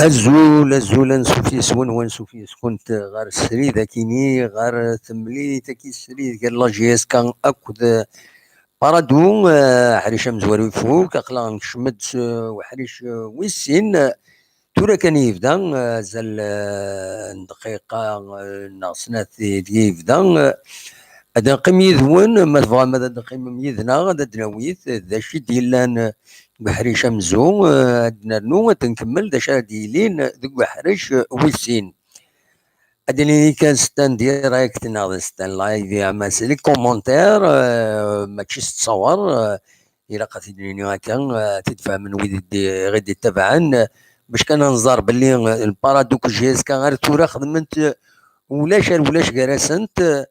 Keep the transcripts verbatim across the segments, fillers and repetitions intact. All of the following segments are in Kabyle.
Azul, azul, ansuf yes-wen, wansuf yes-kunt ɣer srid akini, ɣer temlilit aki srid gar la J S K akked Paradou, eh, aḥric amezwaru ifuk, aql-aɣ nekcem-d s, eh, uḥric, eh, wis sin. Tura kan yebda, eh, azal, eh, n dqiqa, eh, neɣ snat i deg yebda, eh, ad neqqim yid-wen, ma tebɣam ad d-teqqimem yid-neɣ, ad d-nawi d acu i d-yellan, eh, deg uḥric amezwaru, eh, ad d-nernu, ad nkemmel d acu ara d-yilin deg uḥric, eh, wis sin. Ad d-nini kan s tan direct neɣ d s tan live, ama s les commentaires, eh, mačči s ttṣawer, eh, ilaq ad t-id-nini akka, eh, ad t-id-fehmen wid i d-, i ɣ-id-ittabaɛen, eh, bac kan ad nẓer belli, eh, le Paradou d J S K ar tura xedment, eh, ulac ar ulac gar-asent, eh,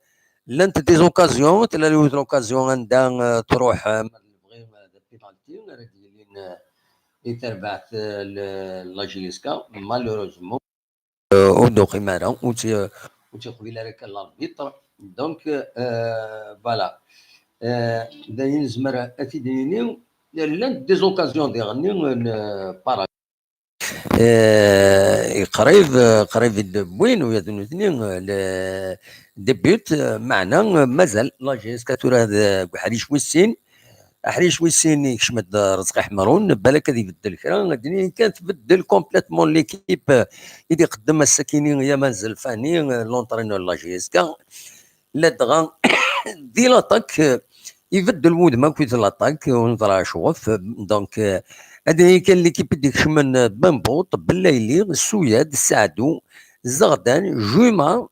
llant des occasions, tella yiwet l'occasion anda, eh, truḥ, eh, ma d lebɣi, eh, d penalty ara d-yilin, eh, i terbaɛt, eh, l-, la J S K, malheureusement. Euh, ur d-uqim ara, ur tt-, ur tt-iqbil ara kan l'arbitre. Donc, euh, voilà. Euh, d ayen nezmer ad t-id-nini, llant des occasions diɣenni n, euh, para. Euh, qrib, euh, qrib i d-wwin ula d nutni, euh, le, des buts, euh, meɛna, euh, mazal la J S K tura deg uḥric wis sin. Aḥric wis sin ikcem-d Rezqi Ḥemrun, balak ad ibeddel kra, ad d-nini kan tbeddel complètement l'équipe i d-iqeddem ass-akini Yaman Zelfani, l'entraîneur n la J S K. Ladɣa di l'attaque, ibeddel wudem akk i l'attaque, ur neẓra acuɣef. Donc, euh, ad nini kan l'équipe i d-ikecmen, euh, Ben Bout, Ben Layli, Souyad, Saadou, Zeɣdan, Juma,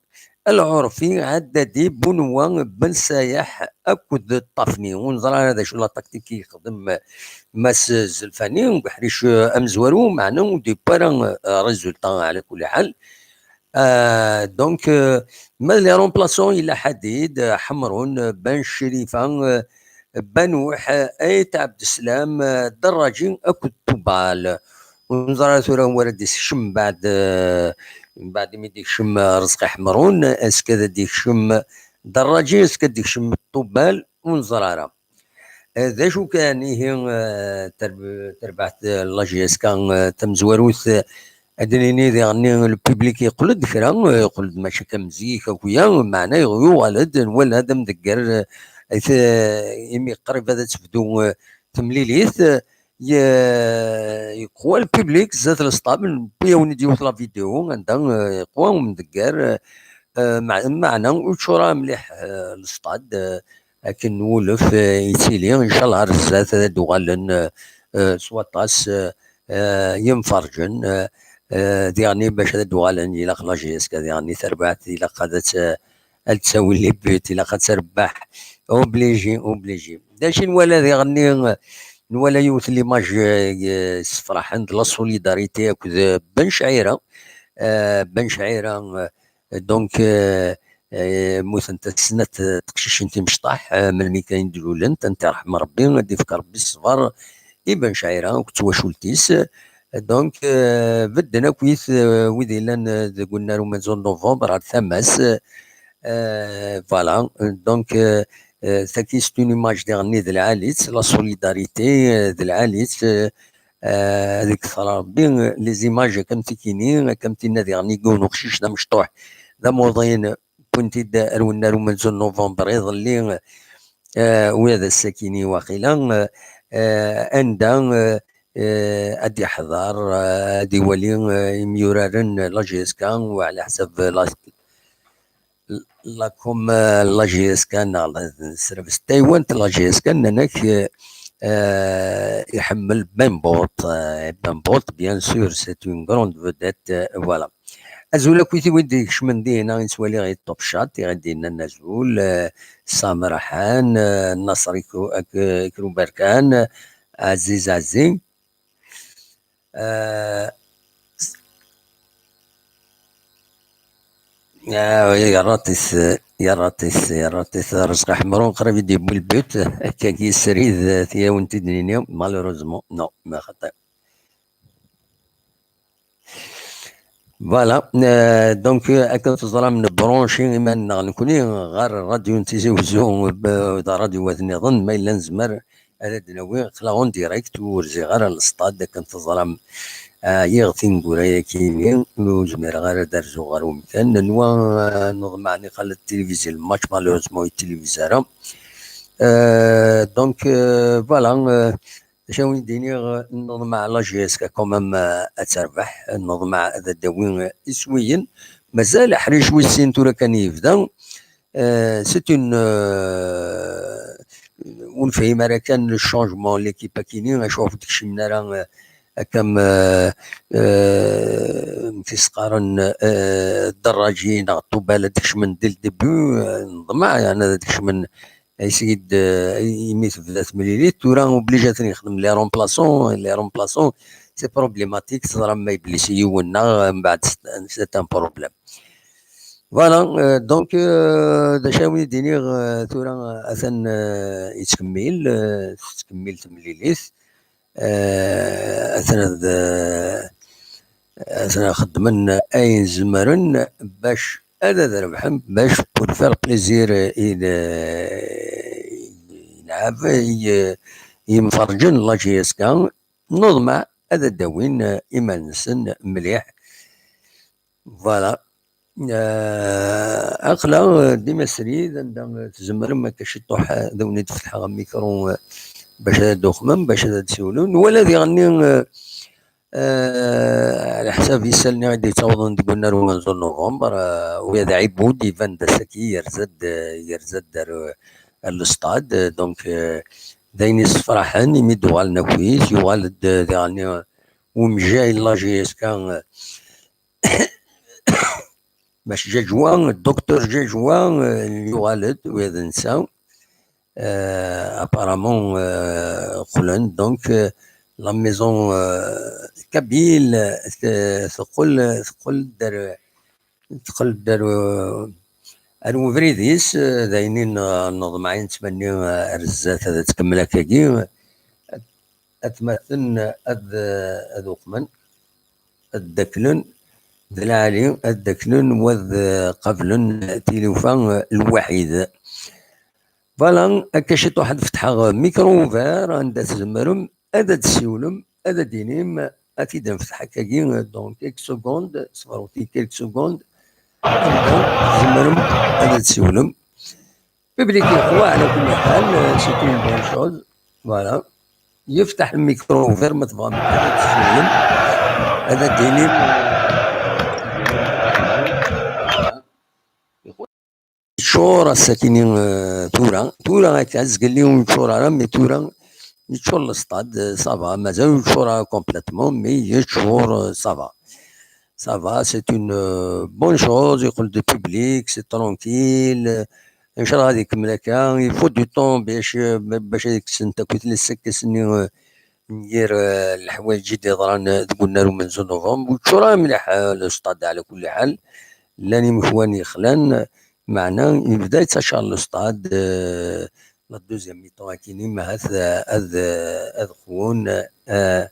Lɛurfi, Ɛaddadi, Bunwa, Ben Sayeḥ akked Ṭṭafni. Ur neẓra ara d acu la tactique i yexdem Mass Zelfani, deg uḥric amezwaru, meɛna ur d-yewwi ara, eh, résultat ɛla kulli ḥal. Eh, donc, eh, ma d les remplaçants, yella Ḥadid, eh, Ḥemrun, eh, Ben Crifa, eh, Banuḥ, eh, Ayt Ɛebdeslam, eh, Dderraǧi akked Tubal. Ur neẓra ara tura anwa ara d-isekcem mbeɛd, eh, mbeɛd imi d-ikcem, eh, Rezqi Ḥemrun, est-ce que ad d-ikcem Dderraǧi, est-ce que ad d-ikcem Tubal, ur neẓra ara. Eh, d acu kan, ihi, eh, terb-, terbaɛt, eh, la J S K, eh, tamezwarut, eh, ad d-nini diɣenni le public yeqqel-d kra, eh, yeqqel-d mačči akka am zik akk-ya, meɛna yuɣal-d, nwala-d amdegger, eh, t-, imi qrib ad tebdu, eh, temlilit, eh, ye-, yeqwa le public zdat lesṭad, newwi-yawen-id yiwet la vidéo, anda, eh, yeqwa umdegger, eh, eh, ma-, meɛna ur ččur ara mliḥ, eh, lesṭad, eh, akken wulef, eh, yettili, ncallah ar zdat ad d-uɣalen, eh, eh, s waṭas, eh, eh, yemferǧen, eh, eh, diɣenni bac ad d-uɣalen, ilaq la J S K diɣenni tarbaɛt, ilaq ad tt-, ad d-tawi les buts, ilaq ad terbeḥ, obligé, obligé. D acu i nwala diɣenni, eh, Nwala yiwet l'image, euh, yessefraḥen, de la solidarité akked, euh, Ben Cɛira. Euh, Ben Cɛira, euh, donc, euh, euh, mmutent snat teqcicin timecṭaḥ, euh, melmi kan i d-lulent, ad tent-iṛḥem Ṛebbi, ad d-ifk Ṛebbi ṣṣber i Ben Cɛira akked twacult-is. Donc, euh, bedden akkit, euh, wid yellan, euh, deg unnar umenzu n novembre ar tama-s. Euh, voilà. Donc, euh, euh, tagi, c'est une image diɣenni d lɛali-tt, la solidarité, euh, d lɛali-tt, euh, euh, deg ṭṭra Ṛebbi, euh, les images, akka am tikini, akka am tinna diɣenni n yiwen uqcic d amecṭuḥ, d amuḍin, wwin-t-id ar unnar umenzu n novembre iḍelli, euh, wiyaḍ ass-akini waqila, euh, euh, anda, euh, euh, ad d-iḥḍer, euh, ad iwali, euh, imyuraren n la J S K, u ɛla ḥsab la, la com, euh, la J S K, neɣ la, s rrbeḥ n taywant la J S K, nnan-ak, euh, euh, iḥemmel Ben Bot, euh, Ben Bot, bien sûr, c'est une grande vedette, euh, voilà. Azul akkit i wid ikecmen dinna, i nettwali ɣer Top Chat, i ɣ-d-yennan azul, euh, Sam Raḥan, euh, Naṣer Ikru-, Ak-, Ikruberkan, Aziz Azi. Euh, ah, oui, yerra-t-is, yerra-t-is, yerra-t-is Rezq Ḥemrun, qrib i d-yewwi lbut, akkagi srid, tiyawent i d-nini, malheureusement, non, ma xaṭi. Voilà, euh, donc, euh, akken teẓram, nebranchi iman-nneɣ nekni ɣer rradyu n Tizi Wezzu, euh, d rradyu wat nniḍen, ma yella nezmer ad d-nawi aql-aɣ en direct, ur rziɣ ara lestad, akken teẓram, euh, ɛyiɣ tineggura-yakini, ur zmireɣ ara ad rzuɣ ɣer umkan. Nenwa, euh, neḍmeɛ niqal ad tilvizi lmatch, malheureusement, ur yettilvizi ara. Euh, donc, euh, voilà, euh, d acu i wen-d-iniɣ, neḍmeɛ la J S K quand même, euh, ad terbeḥ, neḍmeɛ ad d-tawi, euh, iswiyen. Mazal aḥric wis sin tura kan yebda. Euh, c'est une, euh, ur nefhim ara kan le changement n l'équipe akini, acu ur d-kcimen ara, euh, akka am, euh, euh, amek i s-qqaren, euh, Dderraǧi neɣ Ṭubal ad d-kecmen dès le début, euh, neḍmeɛ, yeɛni ad d-kecmen, ayseg-d, euh, imi tebda temlilit, tura obligé ad ten-yexdem les remplaçants, les remplaçants, c'est problématique, teẓram ma yeblisi yiwen neɣ, euh, mbeɛd c'est, c'est un problème. Voilà, euh, donc, euh, d acu ara wen-d-iniɣ, euh, tura, euh, atan, euh, yettkemmil, euh, tettkemmil temlilit, euh, atan ad, euh, atan xeddmen ayen zemren bac ad, ad rebḥen, bac pour faire plaisir i, i, i lɛab, i, i yimferǧen n la J S K, neḍmeɛ ad d-awin, euh, iman-nsen mliḥ. Voilà. Euh, aql-aɣ, euh, dima srid, anda, euh, tzemrem akka ciṭuḥ, euh, ad awen-id-fetḥeɣ amikru, euh, bac ad d-tuxmem, bac ad d-siwlem. Nwala diɣenni, euh, euh, ɛla ḥsab isallen i ɣ-d-yettawḍen deg unnar umenzu n novembre, euh, ula d Ɛibud iban-d ass-agi yerza-d, euh, yerza-d ar, euh, ar lestad, euh, donc, euh, d ayen yessefraḥen imi d-uɣalen akkit, yuɣal-d, euh, diɣenni, euh, umejjay n la J S K, euh, Mac Jajwa, Docteur Jajwa, euh, yuɣal-d, ula d netta. Euh, apparemment, euh, qqlen, donc, euh, la maison, euh, kabyle, euh, teqqel, teqqel-d ar, teqqel-d ar, euh, ar ubrid-is, euh, d ayen i n-, neḍmeɛ i nettmenni, euh, ar zdat ad tkemmel akkagi. Atmaten ad, ad uqmen, ad ddaklen, d lɛali ad ddaklen, wa ad qablen tilufa lwaḥid. Voilà, akka ciṭuḥ ad fetḥeɣ micro ouvert, anda tzemrem ad d-tsiwlem, ad d-tinim, ad t-id-nfetḥ akkagi, dans quelques secondes, ṣebṛet-iyi quelques secondes, anda tzemrem ad d-tsiwlem. Public yeqwa, ɛla kulli ḥal, euh, c'est une bonne chose. Voilà. Yefteḥ le micro ouvert, ma tebɣam ad d-tsiwlem, ad d-tinim. Yeččur ass-akini, euh, tura, tura akka, zgelli ur yeččur ara, mais tura yeččur lestad, euh, ça va, mazal ur yeččur ara complètement, mais yeččur, euh, ça va. Ça va, c'est une, euh, bonne chose, yeqqel-d public, c'est tranquille, euh, Inchallah ad ikemmel akka. Il faut du temps باش, باش ad kksen takit les séquelles-nni, euh, n yir, euh, leḥwayeǧ i d-yeḍran, euh, deg unnar umenzu n novembre. Ur ččureɣ mliḥ, euh, le stade ɛla kulli ḥal. Llan imekwan yexlan, meɛna yebda yettaččar le stade, euh, la deuxième mi-temps akini, ma ahat, euh, ad, euh, ad qwun, euh,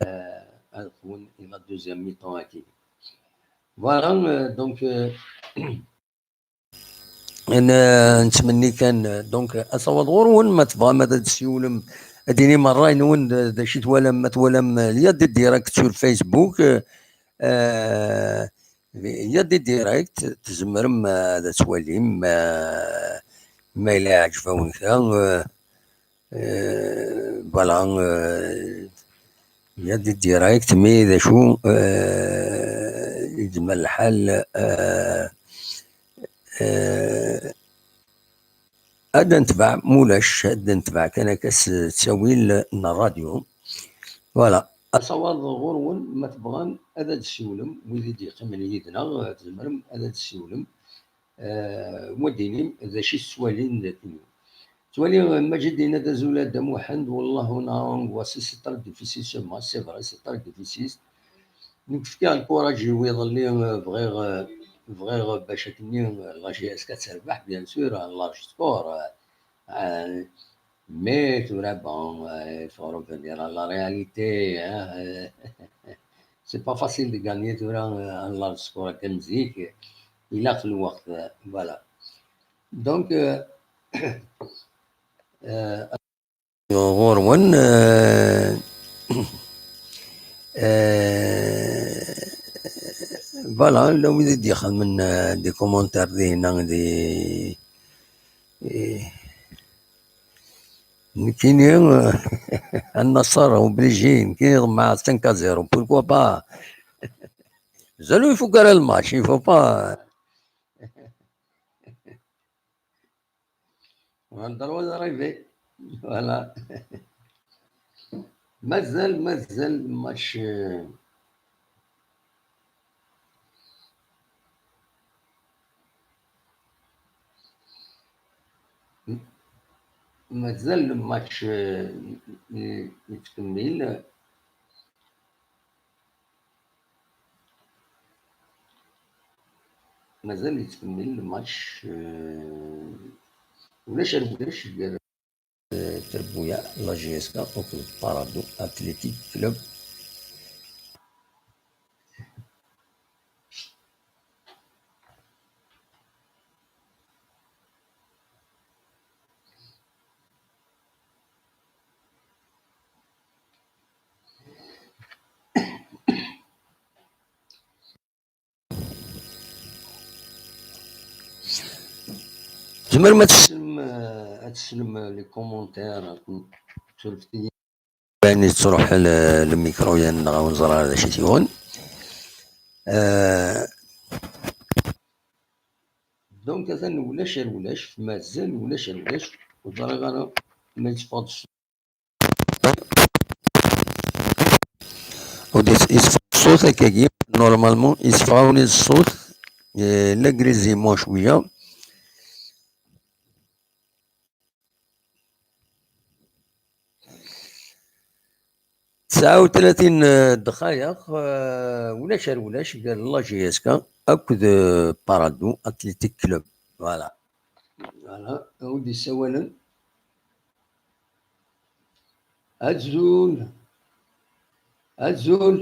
euh, ad qwun i la deuxième mi-temps akini. Voilà, euh, donc, euh, n-, nettmenni kan, euh, donc, asawaḍ ɣur-wen, ma tebɣam ad d-tessiwlem, ad d-tinim ṛṛay-nwen, d, d acu i twalam, ma twalam, euh, il y a des directs sur Facebook, euh, euh, il y a des directs, tzemrem, euh, ad twalim, euh, ma yella yeɛǧeb-awen kra, euh, Euh, voilà, euh, il y a des directs, mais d acu, euh, yezmer lḥal, euh, euh, ad d-netbeɛ, mulac, ad d-netbeɛ kan akka s ttawil n ṛṛadyu. Voilà. Asawaḍ ɣur-wen, ma tebɣam ad d-tessiwlem, wid i d-yeqqimen yid-neɣ, tzemrem ad d-tessiwlem. Euh, wa d-inim d acu i tettwalim d akken. Ttwaliɣ, euh, Maǧid yenna-d: "Azul a Dda Muḥend, wallah on a angoissé, c'est très difficile ce match, c'est vrai, c'est très difficile." Nekk fkiɣ lkuraj-iw iḍelli, euh, bɣiɣ, euh, bɣiɣ, euh, bac akken, euh, la J S K ad terbeḥ, bien sûr, un large score, euh, euh, mais tura, bon, euh, il faut revenir à la réalité, hein, euh, c'est pas facile de gagner tura, euh, un large score comme zik. Ilaq lweqt, euh, voilà. Donc, euh, euh, ɣur-wen, euh, euh, voilà, la wid i d-ixedmen, euh, des commentaires dinna, des, eh, nekkini, euh, Al-Nassr obligé, nekkini ḍemɛeɣ cinq à zéro, pourquoi pas? Mazal ur ifuk ara lmatch, il faut pas. On a le droit de rêver. Voilà. Mazal, mazal match, euh, mazal match, euh, y-, yettkemmil. Mazal yettkemmil lmatch, euh, ulac ar ulac gar, euh, Trebuya, la J S K akked Parado Athletic Club. Tzemrem ad teslem, ad teslem les commentaires, surfet-iyi. Bayen yettruḥ le, le micro yan neɣ ur neẓri ara d acu i t-yuɣen. Euh, donc, atan ulac ar ulac, mazal ulac ar ulac, ur ẓriɣ ara ma yetteffeɣ-d ṣṣut. Ur d-yetteffeɣ ṣṣut akkagi, normalement, yetteffeɣ-awen-id ṣṣut, eh, la grisement cwiya. Tesɛa u tlatin, eh, ddqayeq, eh, ulac ar ulac, gar la J S K akked, eh, Parado Athletic Club. Voilà. Voilà, a wi d-yessawalen. Azul. Azul.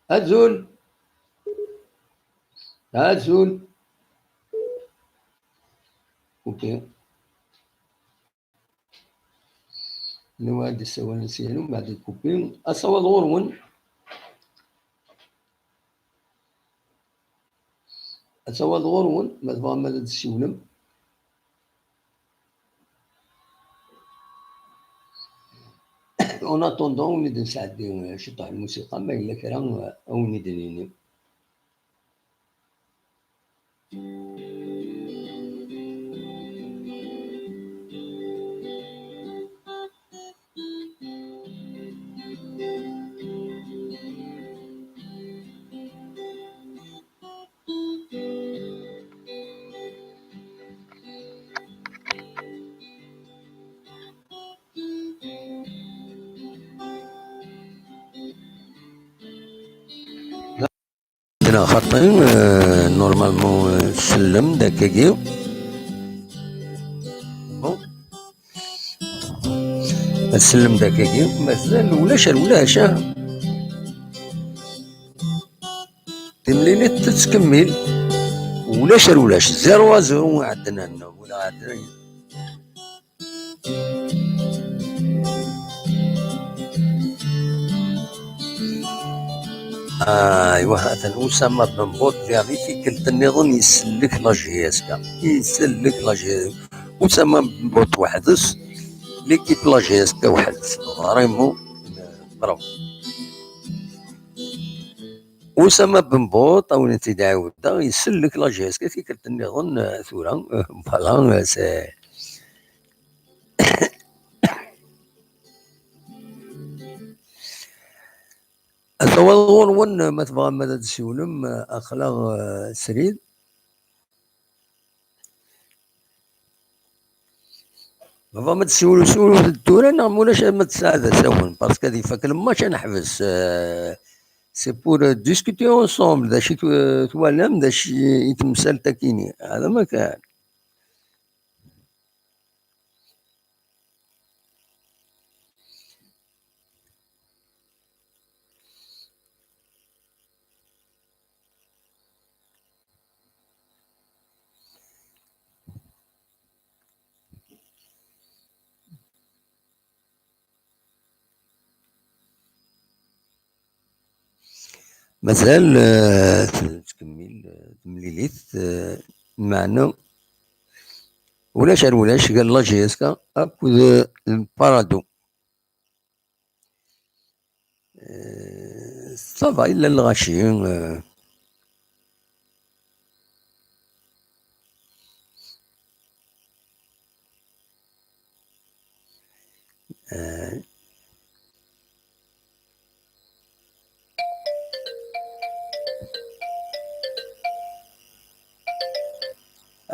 Azul. Azul. Coupé. Nniɣ-d ssawalen syin, mbeɛd coupé. Asawaḍ ɣur-wen. Asawaḍ ɣur-wen, ma tebɣam ad d-tessiwlem. En attendant, ad wen-id-nesɛeddi ciṭuḥ n lmusiqa, ma yella kra, ad wen-id-nini. Neɣ xaṭi, euh, normalement, euh, sellem-d akkagi. Bon. Sellem-d akkagi. Mazal ulac ar ulac, ah. Timlilit tettkemmil. Ulac ar ulac. Zéro à zéro ɛeddan annaɣ, wala ɛeddan. Aywa, atan Oussama Ben Bout diɣ i tikkelt nniḍen isellek la J S K. Isellek la J S K. Oussama Ben Bout weḥd-s, l'équipe la J S K weḥd-s. Vraiment, bravo. Oussama Ben Bout, a wen-t-id-ɛiwdeɣ, isellek la J S K tikkelt nniḍen, euh, tura, euh, voilà, euh, c'est Asawal ɣur-wen, ma tebɣam ad d-siwlem, aql-aɣ, eh, srid. Ma tebɣam ad d-siwlem, siwlet-d tura, neɣ ma ulac ma tesɛiḍ asawen, parce que ad ifak lemmac ad neḥbes. Eh, c'est pour, eh, discuter ensemble, d acu i tw-, twalam, d acu i temsalt akini. Hada ma kan. Mazal, eh, tettkemmil, eh, temlilit, eh, meɛna ulac ar ulac gar la J S K akked, eh, Parado. Eh, ça va, yella lɣaci, eh. Eh,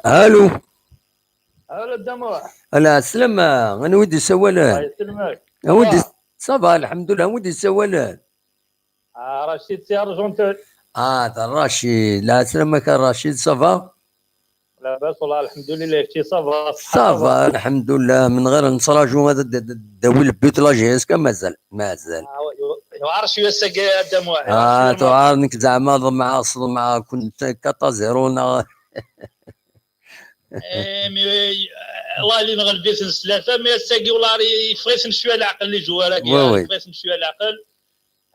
Allo. Allo, Dda Muḥ. Ala, slama, anwa i d-yessawalen? Ay, slama. Anwa i d-, ça va, lḥemdullah, anwa i d-yessawalen? Ah, Racid, c'est Argenteuil. Ah, d Racid. La, slama-k a Racid, ça va? Labas, wallah, lḥemdulillah, kečči ça va, ṣṣeḥḥa ça va, lḥemdullah, min ɣir nettraǧu ad d-, d-, d-, d-tawi le but la J S K, mazal, mazal. Ah, ouais, yewɛer cwiya ass-agi a Dda Muḥ, yewɛer cwiya. Ah, tuɛer, nekk zeɛma ḍemɛeɣ, ḍemɛeɣ-kent quatre à zéro neɣ. Eh, mais, euh, Allah li nɣelb-iten s tlata, mais ass-agi, wallah, yeffeɣ-iten cwiya leɛqel, les joueurs-agi, oui, oui, yeffeɣ-iten cwiya leɛqel.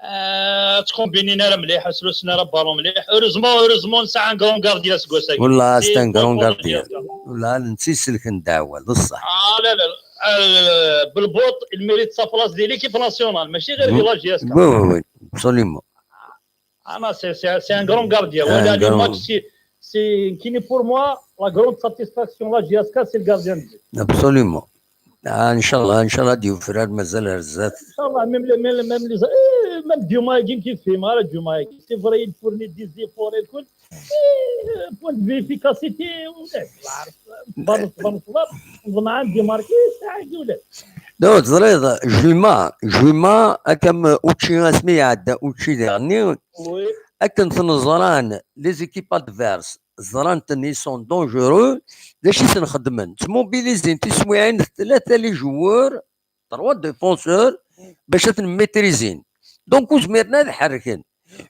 Ah, ttkumbinin ara mliḥ, ur slusen ara ballon mliḥ. Heureusement, heureusement, nesɛa un grand gardien aseggas-agi. Wallah, c'est un grand gardien. Wallah, netta iselken ddeɛwa, d ṣṣeḥ. Ah, la, la, la. Euh, Belbout, il mérite sa place de l'équipe nationale, mačči ɣer di la J S K. Oui, oui, oui, absolument. Ah, non, c'est, c'est, c'est un grand gardien. Ah, un grand. Voilà, le match, c'est, c'est, pour moi, la grande satisfaction, la J S K, c'est le gardien de but. Absolument. Ah, nchallah, nchallah, ad yufrar mazal ar zdat. Nchallah, même les, même, même les, eh, même Djuma-agi, kif fehmeɣ ara Djuma-agi. C'est vrai, il fournit des efforts et tout. Eh, point de vue efficacité, ulac, ḍemɛen démarquer, sɛa ulac. Donc, teẓriḍ, Juma, Juma, akka am učči asmi iɛedda, učči diɣenni, oui, akken ten-ẓran les équipes adverses, ẓran-ten, ils sont dangereux, d acu i sen-xedmen? Ttmobilizin tiswiɛin d tlata les joueurs, trois défenseurs, bac ad ten-maîtrisin. Donc, ur zmiren ad ḥerrken.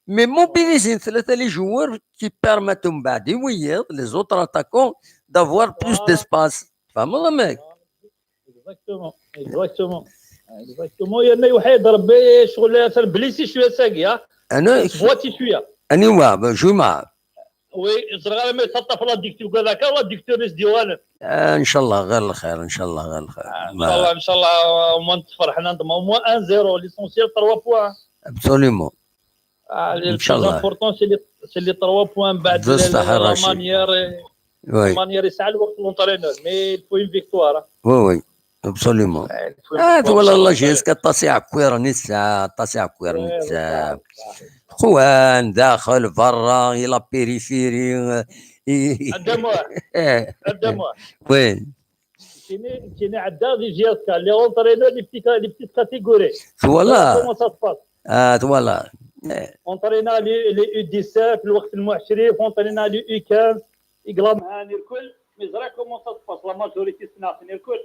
Mais mobiliser tlata les joueurs qui permettent mbeɛd i wiyiḍ, les autres attaquants, d'avoir plus d'espace. Tfehmeḍ amek? Exactement, exactement. Exactement. Yerna yuḥ-d Rebbi ccɣel atan blessi cwiya ass-agi, ha? Ana sbwati cwiya. Aniwa, Juma? Oui, ẓriɣ armi teṭṭef la dicture deg wadaka, la dicture is diwalen. Ah, nchallah ɣer lxir, nchallah ɣer lxir. Ah, nchallah, nchallah, au moins tferḥen, au moins un zéro, l'essentiel trois points. Absolument. Ah, le plus important, c'est les, c'est les trois points. Mbeɛd la, la, la manière, oui, la manière yesɛa lweqt l'entraîneur, mais il faut une victoire, hein. Oui, oui, absolument. Ah, il faut une victoire, twala la J S K aṭas iɛekkiren i tesɛa, aṭas iɛekkiren i tesɛa. Xwan, daxel, berra, i la périphérie, i... A Dda Muḥ. A Dda Muḥ. Oui. Kini, kini ɛeddaɣ di J S K, les entraîneurs, les petits ca-, les petites catégories. Twala. Comment ça se passe? Ah, twala. On traîna les, les U dix-sept, الوقت المحشري, on traîna les U quinze, يقلام هاني الكل, mais زرا comment ça se passe, la majorité سناخني الكل.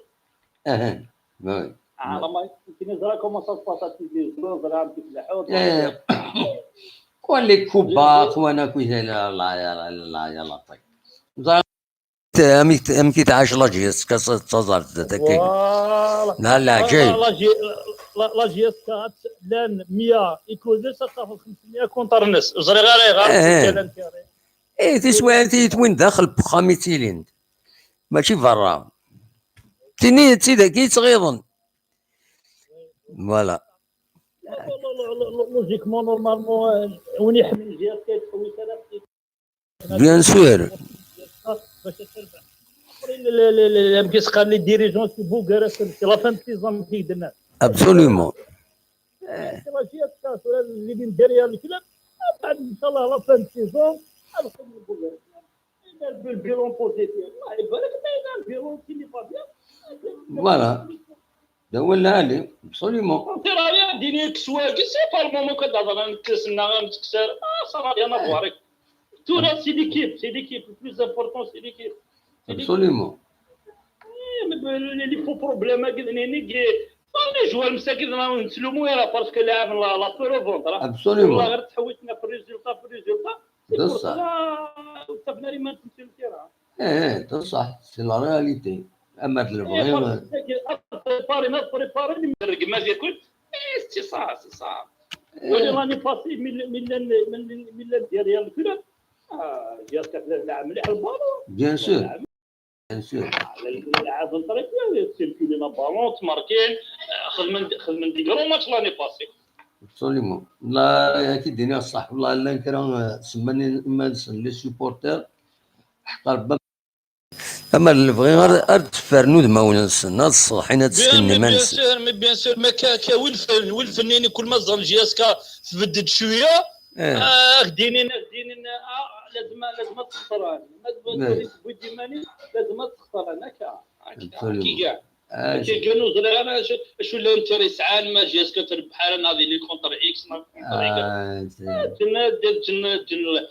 اها. وي. آه، ما يمكن زرا comment ça se passe, تيزي زرا كيف الحوت. ايه. كون لي كوبا، كون كويس، لا، لا، لا، لا، لا، لا، طيب. زرا أمك، أمك تعاش la JSK تزرد ذاك. Voilà. نهار العجايب. La, la, la JSK لان مية يكوزي ستة خمسمية كونتر نس. زري غير، غير إيه. كان كاري. ايه، تسوى انت وين داخل بخامي تيلين. ماشي برا. تيني تي ذاكي تغيظن. Voilà. Logiquement, normalement, وين يحمل JSK يتحوس على Bien sûr. باش تربح. يمكن قال لي dirigeant c'est beau, c'est la fin de saison كي درنا. Absolument. La JSK اللي بين derrière le club, بعد ان شاء الله la fin de saison ندخل نقول له. Le bilan positif, الله يبارك, mais un bilan qui n'est pas bien. Voilà. هذا هو اللي عليه. Absolument. انت راه ديني كسواقي, c'est pas le moment كتهضر نتسنى غنتكسر. Ah, ça n'a rien à voir. Tout là, c'est l'équipe, c'est l'équipe. Le plus important, c'est l'équipe. Absolument. اي, مي ب-، لي فو بروبليم هكذا نيني كي، صافي جوار مساكن راه نسلمو يا راه باسكو لاعب لا، لا بور او فونت راه. Absolument. والله غير تحويتنا في الريزولتا، في الريزولتا. بصح. وصافنا ريما نتمشيو للتيران. ايه، بصح. C'est la réalité. اما هاد البغي. بريباري، ما بريباري، اللي مرق ما ياكل. اي، سي صا، سي صا. ولي راني باسي من، من، من، من ديريان كذا. اه، جات كتلعب مليح البالون. Bien sûr. Bien sûr. لعاب نطريكيا سيركولي لا بالون تماركين. خدمن، خدمن دي كرو ماتش لاني باسي. Absolument. لا، كي دينا الصح والله. لا نكرا سماني ما نسن لي سوبورتير. حق ربما. اما اللي بغي غير ارد تفرنو دماغنا نسن هاد الصحين هاد السكن ما بيان نسن. سور, مي بيان سور, ما كا-، كاوي الفن والفنانين كل ما زال جي اس كا تبدد شويه. ايه. اه، دينين، دينين، اه، لازم، لازم تخسر، لازم إيه. بودي ماني، لازم تخسر هناك. Absolument. كي كاع. آه، كي كانوا زريان، شو، شو اللي انتريس عام ما جي اس كو تربح انا هذه لي كونتر اكس، ما كونتر اكس. آه، c'est- جنة، جنة، جنة،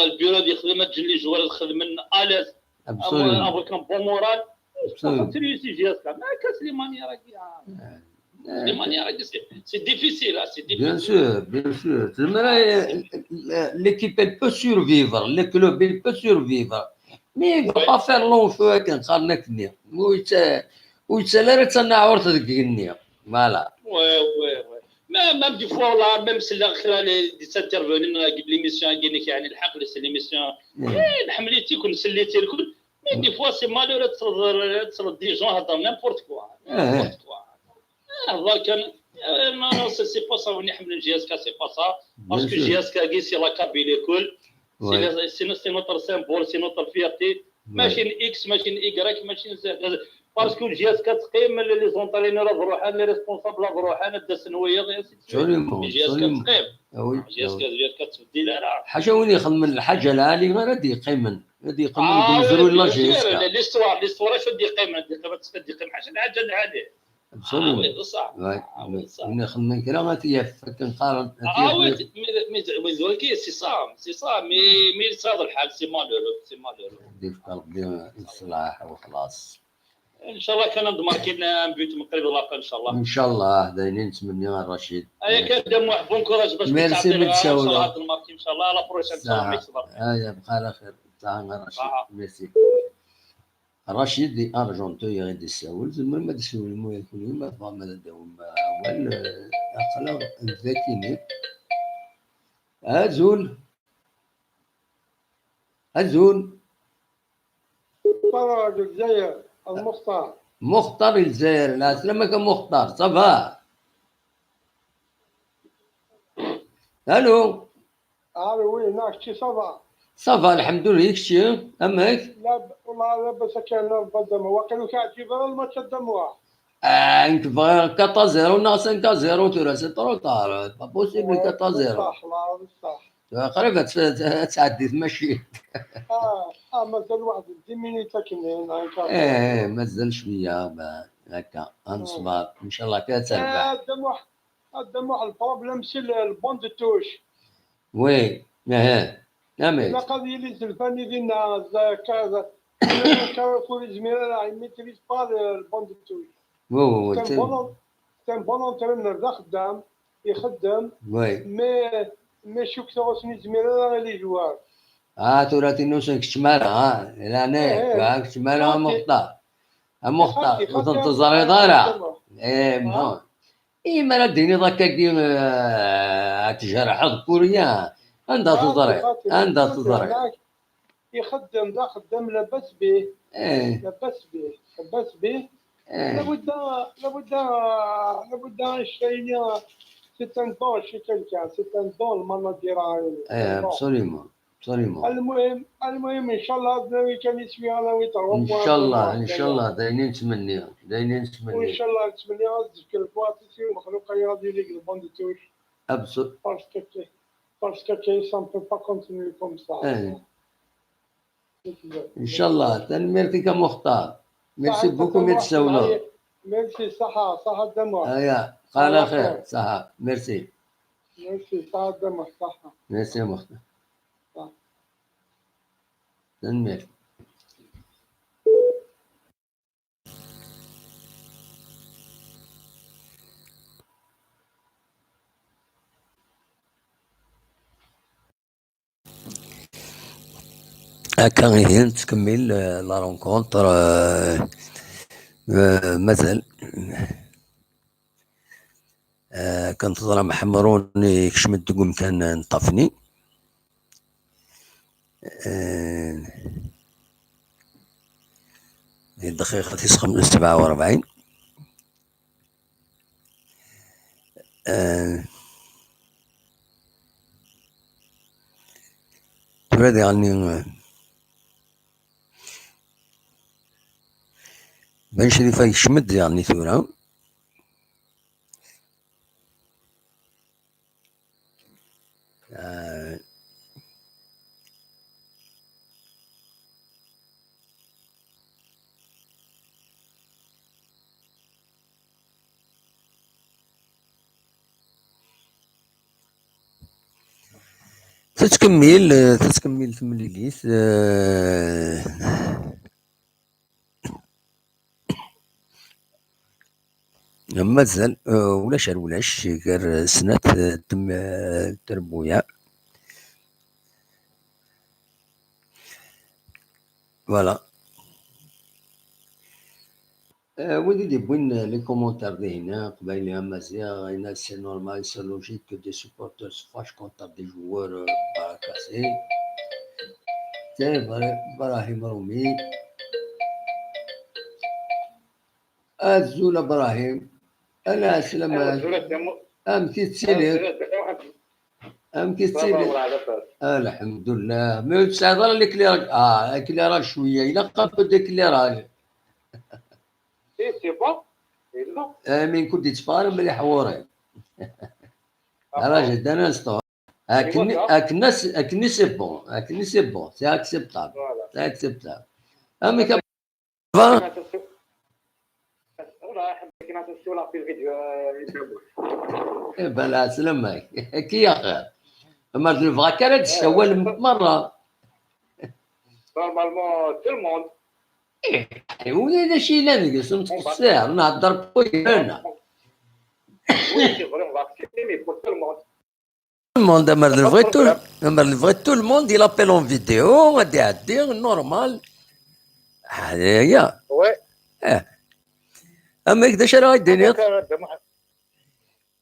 البيرو اللي يخدم، جن لي جوار يخدم من اليز. Absolument. افيك ان بون مورال. Absolument. تريسي جي اس كا. ما كاس لي مانيا راكي. لي مانيا راكي سي، سي ديفيسيل، اه، سي Bien ديفيسيل. sûr, bien sûr. زعما l'équipe elle peut survivre, le club il peut survivre. Mais il va pas faire long feu كنقارنك نيا. ويت-، ويتسالى راه تناعور تدقني. Voilà. وي، وي، وي. ما، ما دي فوا والله، ميم سي لا خير لي دي سانترفوني قبل ليميسيون كاينك يعني الحق لي سي ليميسيون. اي، حمليتي كون سليتي الكل. مي دي فوا سي مالور تصل، تصل دي جون هضر نيمبورت كوا. آه. نيمبورت كوا. اه، والله كان، آه، نو، نو، سي، سي با سا وين يحمل جي اس كا، سي با سا. باسكو sûr. جي اس كا كي سي لا كابيلي كل. وي. سي، سي، سي نوتر سيمبول، سي نوتر فيرتي. ماشي اكس، ماشي ايكغيك، ماشي زد. باسكو جي اس كا تقيم لي زونترينور بروحها، لي ريسبونسابل بروحها، نبدا سنويه، غير سي Absolument, جي اس كا absolument. تقيم. آه، وي، جي اس آه، كا، وي. جي اس كا تبدي لا، لا. حاجه وين يخدم الحاجه العالي غير غادي يقيمن، غادي يقيمن آه، يدوزرو وي، لا بيان جي اس سور، كا. ليستوار، ليستوار اش غادي يقيم؟ غادي يقيم، غادي يقيم حاجه العجل العالي. آه، Absolument. وي، بصح. وي، آه، وي. بصح. وين يخدم كرا غادي يفكن قارن. اه وي، مي، مي، مي، مي، كي سي صا، سي صا، مي، مي صار الحال، سي مالورو، سي مالورو. ديك ربي يصلح وخلاص. ان شاء الله كان عند ماركين ان بوت من قريب لابان ان شاء الله. ان شاء الله، دايرين نتمنى الرشيد. ايا كان دام واحد بون كوراج باش ميرسي تعطينا ان شاء متساولة. الله هاد الماركين ان شاء الله، لا بروشين ان شاء الله صح. ميكس برك. هيا بقى على خير. تعال رشيد. آه. ميرسي. رشيد دي ارجنتو يا غير دي ساول، زعما ما تسولي مو يكون يوم ما فهم هذا داوم اول. اقلا ذاكيني. ازول. ازول. مختار الجزائر، المختار. مختار الجزائر، لا سلامك مختار، صافا؟ الو. الو، وي، هناك شي صافا؟ صافا الحمد لله، كشي امك؟ لا ب-، والله لاباس كان البال دموع، واقيلا كيعجبها الماتش الدموع. اه، انت بغا quatre zéro، ناقص cinq zéro، ترى c'est trop tard، pas possible quatre zéro. صح، لا، صح. قريب ت-، ت-، تعدي ماشي. اه، اه، مازال واحد dix minutes كاين هنا، إن شاء الله. ايه، ايه، مازال شويه، با-، هكا، انصبر، ان شاء الله كتربح. آه، دموع. A Dda Muḥ, le problème c'est le, le banc de touche. Oui, aha. Amek? Ilaq ad yili zelfani dinna, kafu ur izmir ara, il maîtrise pas le, le banc de touche. Oui, oui, oui. C'est un bon, c'est un bon entraîneur, d axeddam, ixeddem, Oui. Mais, mais cukkeɣ ur s-nezmir ara i les joueurs. Ah, tura tin ur sen-keččem ara, ah, leɛnaya-k, Eh, ah, keččem ara a xaṭi. Muxtar. A Muxtar, Xaṭi, ur xaṭi, ten-teẓriḍ ara. xaṭi. Eh, bon. I mi ara d-tiniḍ akkagi, eh, ad tjerḥeḍ Kurya? Anda Xaṭi, teẓriḍ? xaṭi, Anda xaṭi, teẓriḍ? Ixeddem d axeddam labas bih, Eh, labas bih, labas bih. eh, Labudda, labudda, labudda annect-a yili, c'est un don chez quelqu'un, c'est un don, le manager. eh, absolument, absolument. المهم، المهم، إن شاء الله، ad nawi kan iswi, ad nawi trois points. Inchallah, inchallah, d ayen i nettmenni, d ayen i nettmenni. وإن شاء الله نتمنى ad tezg lbuɛṭ-is i Mexluq-agi ad yili deg le banc de touche. Abso- Parce que, parce que ça ne peut pas continuer comme ça. Eh. Inchallah, tanemmirt-ik a Muxtar. Merci beaucoup mi d-tsawleḍ. Merci, صحة، صحة دموع. Aya, qala xir, ṣaḥa, merci. Merci, صحة دموع، صحة. Merci a Muxtar. صح. Tanemmirt. Akka ihi nettkemmil, euh, la rencontre, euh, euh, mazal. Euh, kan teẓram Ḥemrun yekcem-d deg umkan n Ṭafni. Euh, di dqiqa tis xem-, sebɛa u rebɛin. Eh, tura diɣen, eh, Ben Crifa yekcem-d diɣen tura. Eh, Tettkemmil, eh, tettkemmil temlilit, eh, mazal, eh, ulac ar ulac, gar snat, eh, tem-, eh, trebbuyaɛ. Voilà. Euh, wid i d-yewwin les commentaires dihin, Aqbayli Amaziɣ, yenna-d c'est normal, c'est logique que des supporters se fâchent contre des joueurs, euh, baraka-sin. C'est vrai, Ibrahim Rumi. Azul Ibrahim. Ala, slama. Amek i tettiliḍ? Amek i tettiliḍ? Alḥemdullah. Mi ur tesɛiḍ ara l'éclairage. Ah, éclairage cwiya. Ilaq un peu d'éclairage. Si, c'est bon. Yella. Eh, mi nekk ur d-yetteffeɣ ara mliḥ ɣur-i. Arrête un instant. Akken, akken, akken c'est bon. Akken c'est bon. C'est acceptable. Voilà. C'est acceptable. Amek a va? Eh ben, la, c'est le mec. Qui a fait? Ma d lebɣa kan ad d-tessawalem merra. Normalement, tout le monde. Eh, ula d acu yellan deg-s, ur nettqeṣṣir, nehder buyana. Oui, c'est vrai, on va accepter, mais pour tout le monde. Tout le monde, amer d lebɣi tout, amer d lebɣi tout le monde, il appelle en vidéo, ad iɛeddi, normal. Ah, ya. Ouais. Eh. Amek, d acu ara d-tiniḍ?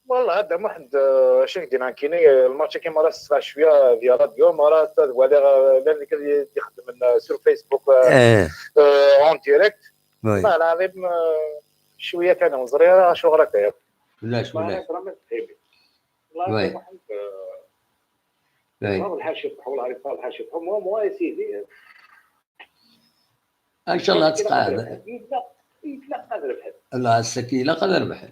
Wallah, Dda Muḥend, euh, acu k-d-nnan kini, euh, lmatch-agi ma ara s-tesɛa cwiya di radio, ma ara s-ad waliɣ, euh, llan nekk ad d-ixeddmen, euh, sur Facebook, euh, Eh, euh, en direct. oui. Ma lɛaḍim, euh, cwiya kan, ur ẓriɣ ara acuɣer akka yakk. Ulac, ulac. Vraiment, c'est terrible. Wallah, Oui. Dda Muḥend, euh, Oui. Wallah, lḥal cebḥ, wallah, lḥal cebḥ. Moi, moi, a sidi. Inchallah, tqeɛɛed. Ilaq, ilaq ad rebḥen. Allah, ass-agi ilaq ad rebḥen.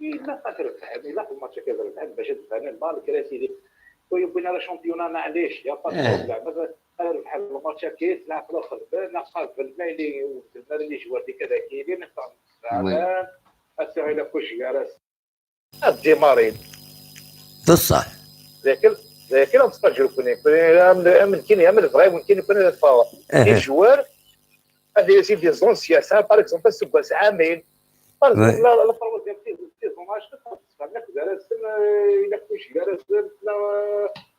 Ilaq ad rebḥen, ilaq lmatch-agi ad rebḥen bac ad d-banen, malgré sidi. Ur yewwin ara championnat, maɛlic, y a pas de Eh. problème. Ad rebḥen lmatch-agi, tleɛb la xedmen, aqabel ma yili ur beddlen ara les joueurs di kada kili, nextar Oui. Ass-a ila kullec gar-asen. Ad démarrer. D ṣṣeḥ. Dakken dakken ad ttaǧǧu kuni kuni am am kini am lebɣi win kini kuni ad ffɣeɣ. Aha. Les joueurs ad yasi des anciens, ça par exemple aseggas ɛamin. Par exemple la la troisième saison saison عشرة gar-asen, ilaq kuc gar-asen, la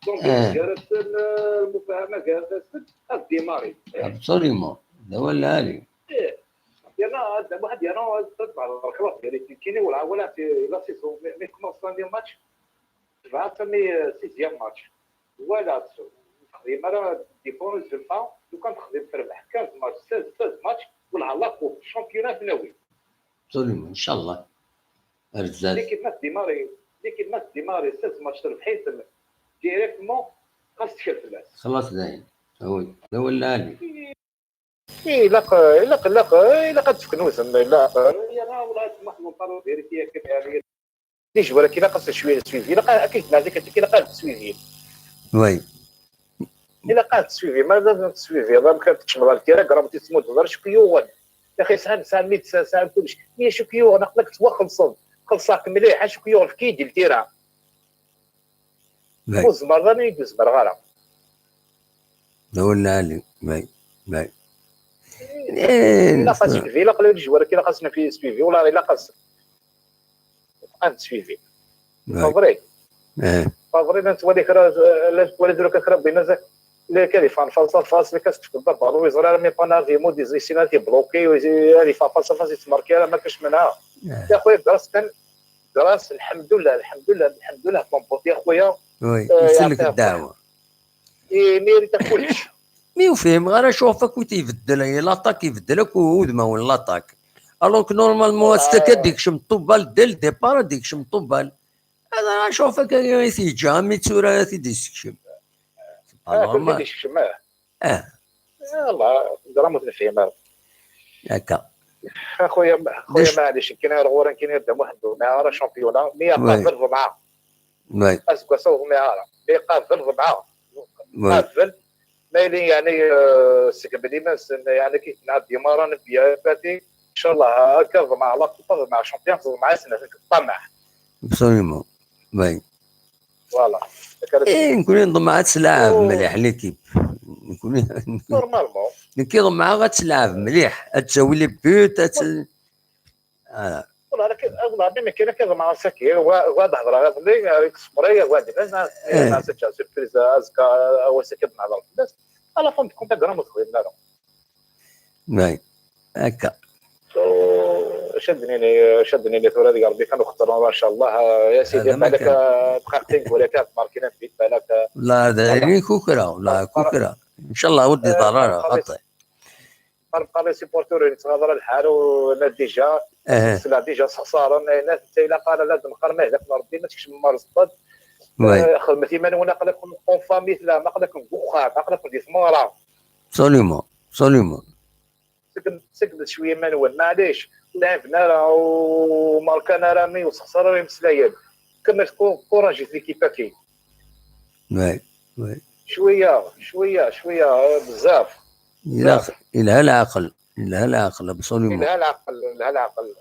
l'ambiance gar-asen, lmufahama gar-asen, ad démarrer. Absolument. D awal lɛali. Yerna ad waḥed yerna ad tebɛed xlaṣ gar-asen kini wala wala la saison mi commence premier match. Tebɛa sami sixième match. Wala texdim ara des bons résultats, lukan texdim terbeḥ quinze match, seize, seize match, wala la coupe, championnat tnawi. Absolument, inchallah. Ar zdat. L'équipe ma tdémarrer, l'équipe ma tdémarrer seize match terbeḥ-iten directement, xas tekker fell-as. Xlaṣ dayen. Ah oui, d awal lɛali. Ilaq ilaq ilaq ilaq ad tefken udem ilaq. Yerna wala tmaḥ mon parle vérité akken. Des joueurs ilaq ad suivi, ilaq ad suivi. Oui. Ilaq ad suivi, ma ad suivi, ma ad suivi, ma ad suivi, ma ad suivi, ma ad suivi, ma ad suivi, ma ad suivi, ma ad suivi, يا اخي ساعه ساعه ميت ساعه ساعه كلش. هي شوك يوغ نقلك توخلص. خلصك مليح شوك يوغ في كيدي الكيرا. باهي. وزمر راني يدوز مرغاره. دولنا علي. باهي. باهي. لا خاص في لا قليل جوارك لا خاصنا في سبيفي ولا لا خاص. انت سبيفي. باهي. فري. اه. فري لا تولي كرا لا تولي دروك كرا بينا زك. لا كاليفان فاصل فاصل كاس تفضل بالو يزرع مي بانافي مودي زي سينا تي بلوكي وزي هذه فاصل فاصل تماركي ما كاش منها. آه. يا خويا دراستن دراس الحمد لله الحمد لله الحمد لله كومبوت يا خويا. وي آه، نسلك يعطيها الدعوه. اي ميريتا كلش. مي وفهم غير شوفك وتيبدل هي لاطاك يبدلك وهو ما هو لاطاك. الوغ نورمالمون آه. استك هذيك شم طوبال ديل ديبار هذيك شم طوبال. هذا راه شوفك هي تيجا مي تسورا تيدي سكشم. اه كنت نورمال. هذيك الشماه. اه. يلا دراما تنفهم هذا. هكا. اخويا اخويا داش- معليش كاين غير غورا كاين يبدا واحد المعاره شامبيونا مي وي. قابل ربعه. وي. اسكو صوغ معاره مي قابل ربعه. وي. قابل ما يلي يعني آه، سكبلي ما سن- يعني كي تلعب ديما رانا بيا باتي ان شاء الله هكا مع لا كوبا مع شامبيون مع سنه الطمع. ابسوليومون. وي. فوالا. ايه نكون نظن مع تلعب أوه. مليح ليكيب. نكون نورمالمون. نكي ضمعة غتلعب مليح، تساوي لي بيوت، تس-، آه. والله انا كي والله العظيم كاين كي مع ساكي وهاد هضره غير اللي يتصبري وهاد الناس إيه. ناس تجا سيربريز ازكا. هو ساكي مع الناس على فون كنت دراما خويا لا لا. باي. هكا. شدنيني شدنيني ثورة ديال ربي كانوا خطرنا ما شاء الله. يا سيدي هذا ما بالك كان. دقيقتين ولا كانت ماركينا في بالك. لا هذا والله. يعني كوكرا ولا كوكرا. ان شاء الله ودي آه، ضرر خلص. خطي. قال لي سيبورتور يتهضر الحال ولا ديجا اه. لا ديجا خساره الناس انت الا قال لا دمخر ما هذاك ربي ما تكشف ما رزقت. وي. خدمتي ما نقول لك اون فامي لا ما قلت لك وخا ما قلت لك دي ثماره. ابسوليومون. ابسوليومون. سكت سكت شويه ما نول معليش. لعبنا راه وماركانا راه مي وسخسر راه يمسلايل. كمل كو- كوراجي في كيفاكي. وي. وي. شويه شويه شويه بزاف. إلا إلها العقل، إلها العقل ابسوليومون. لها العقل لها العقل.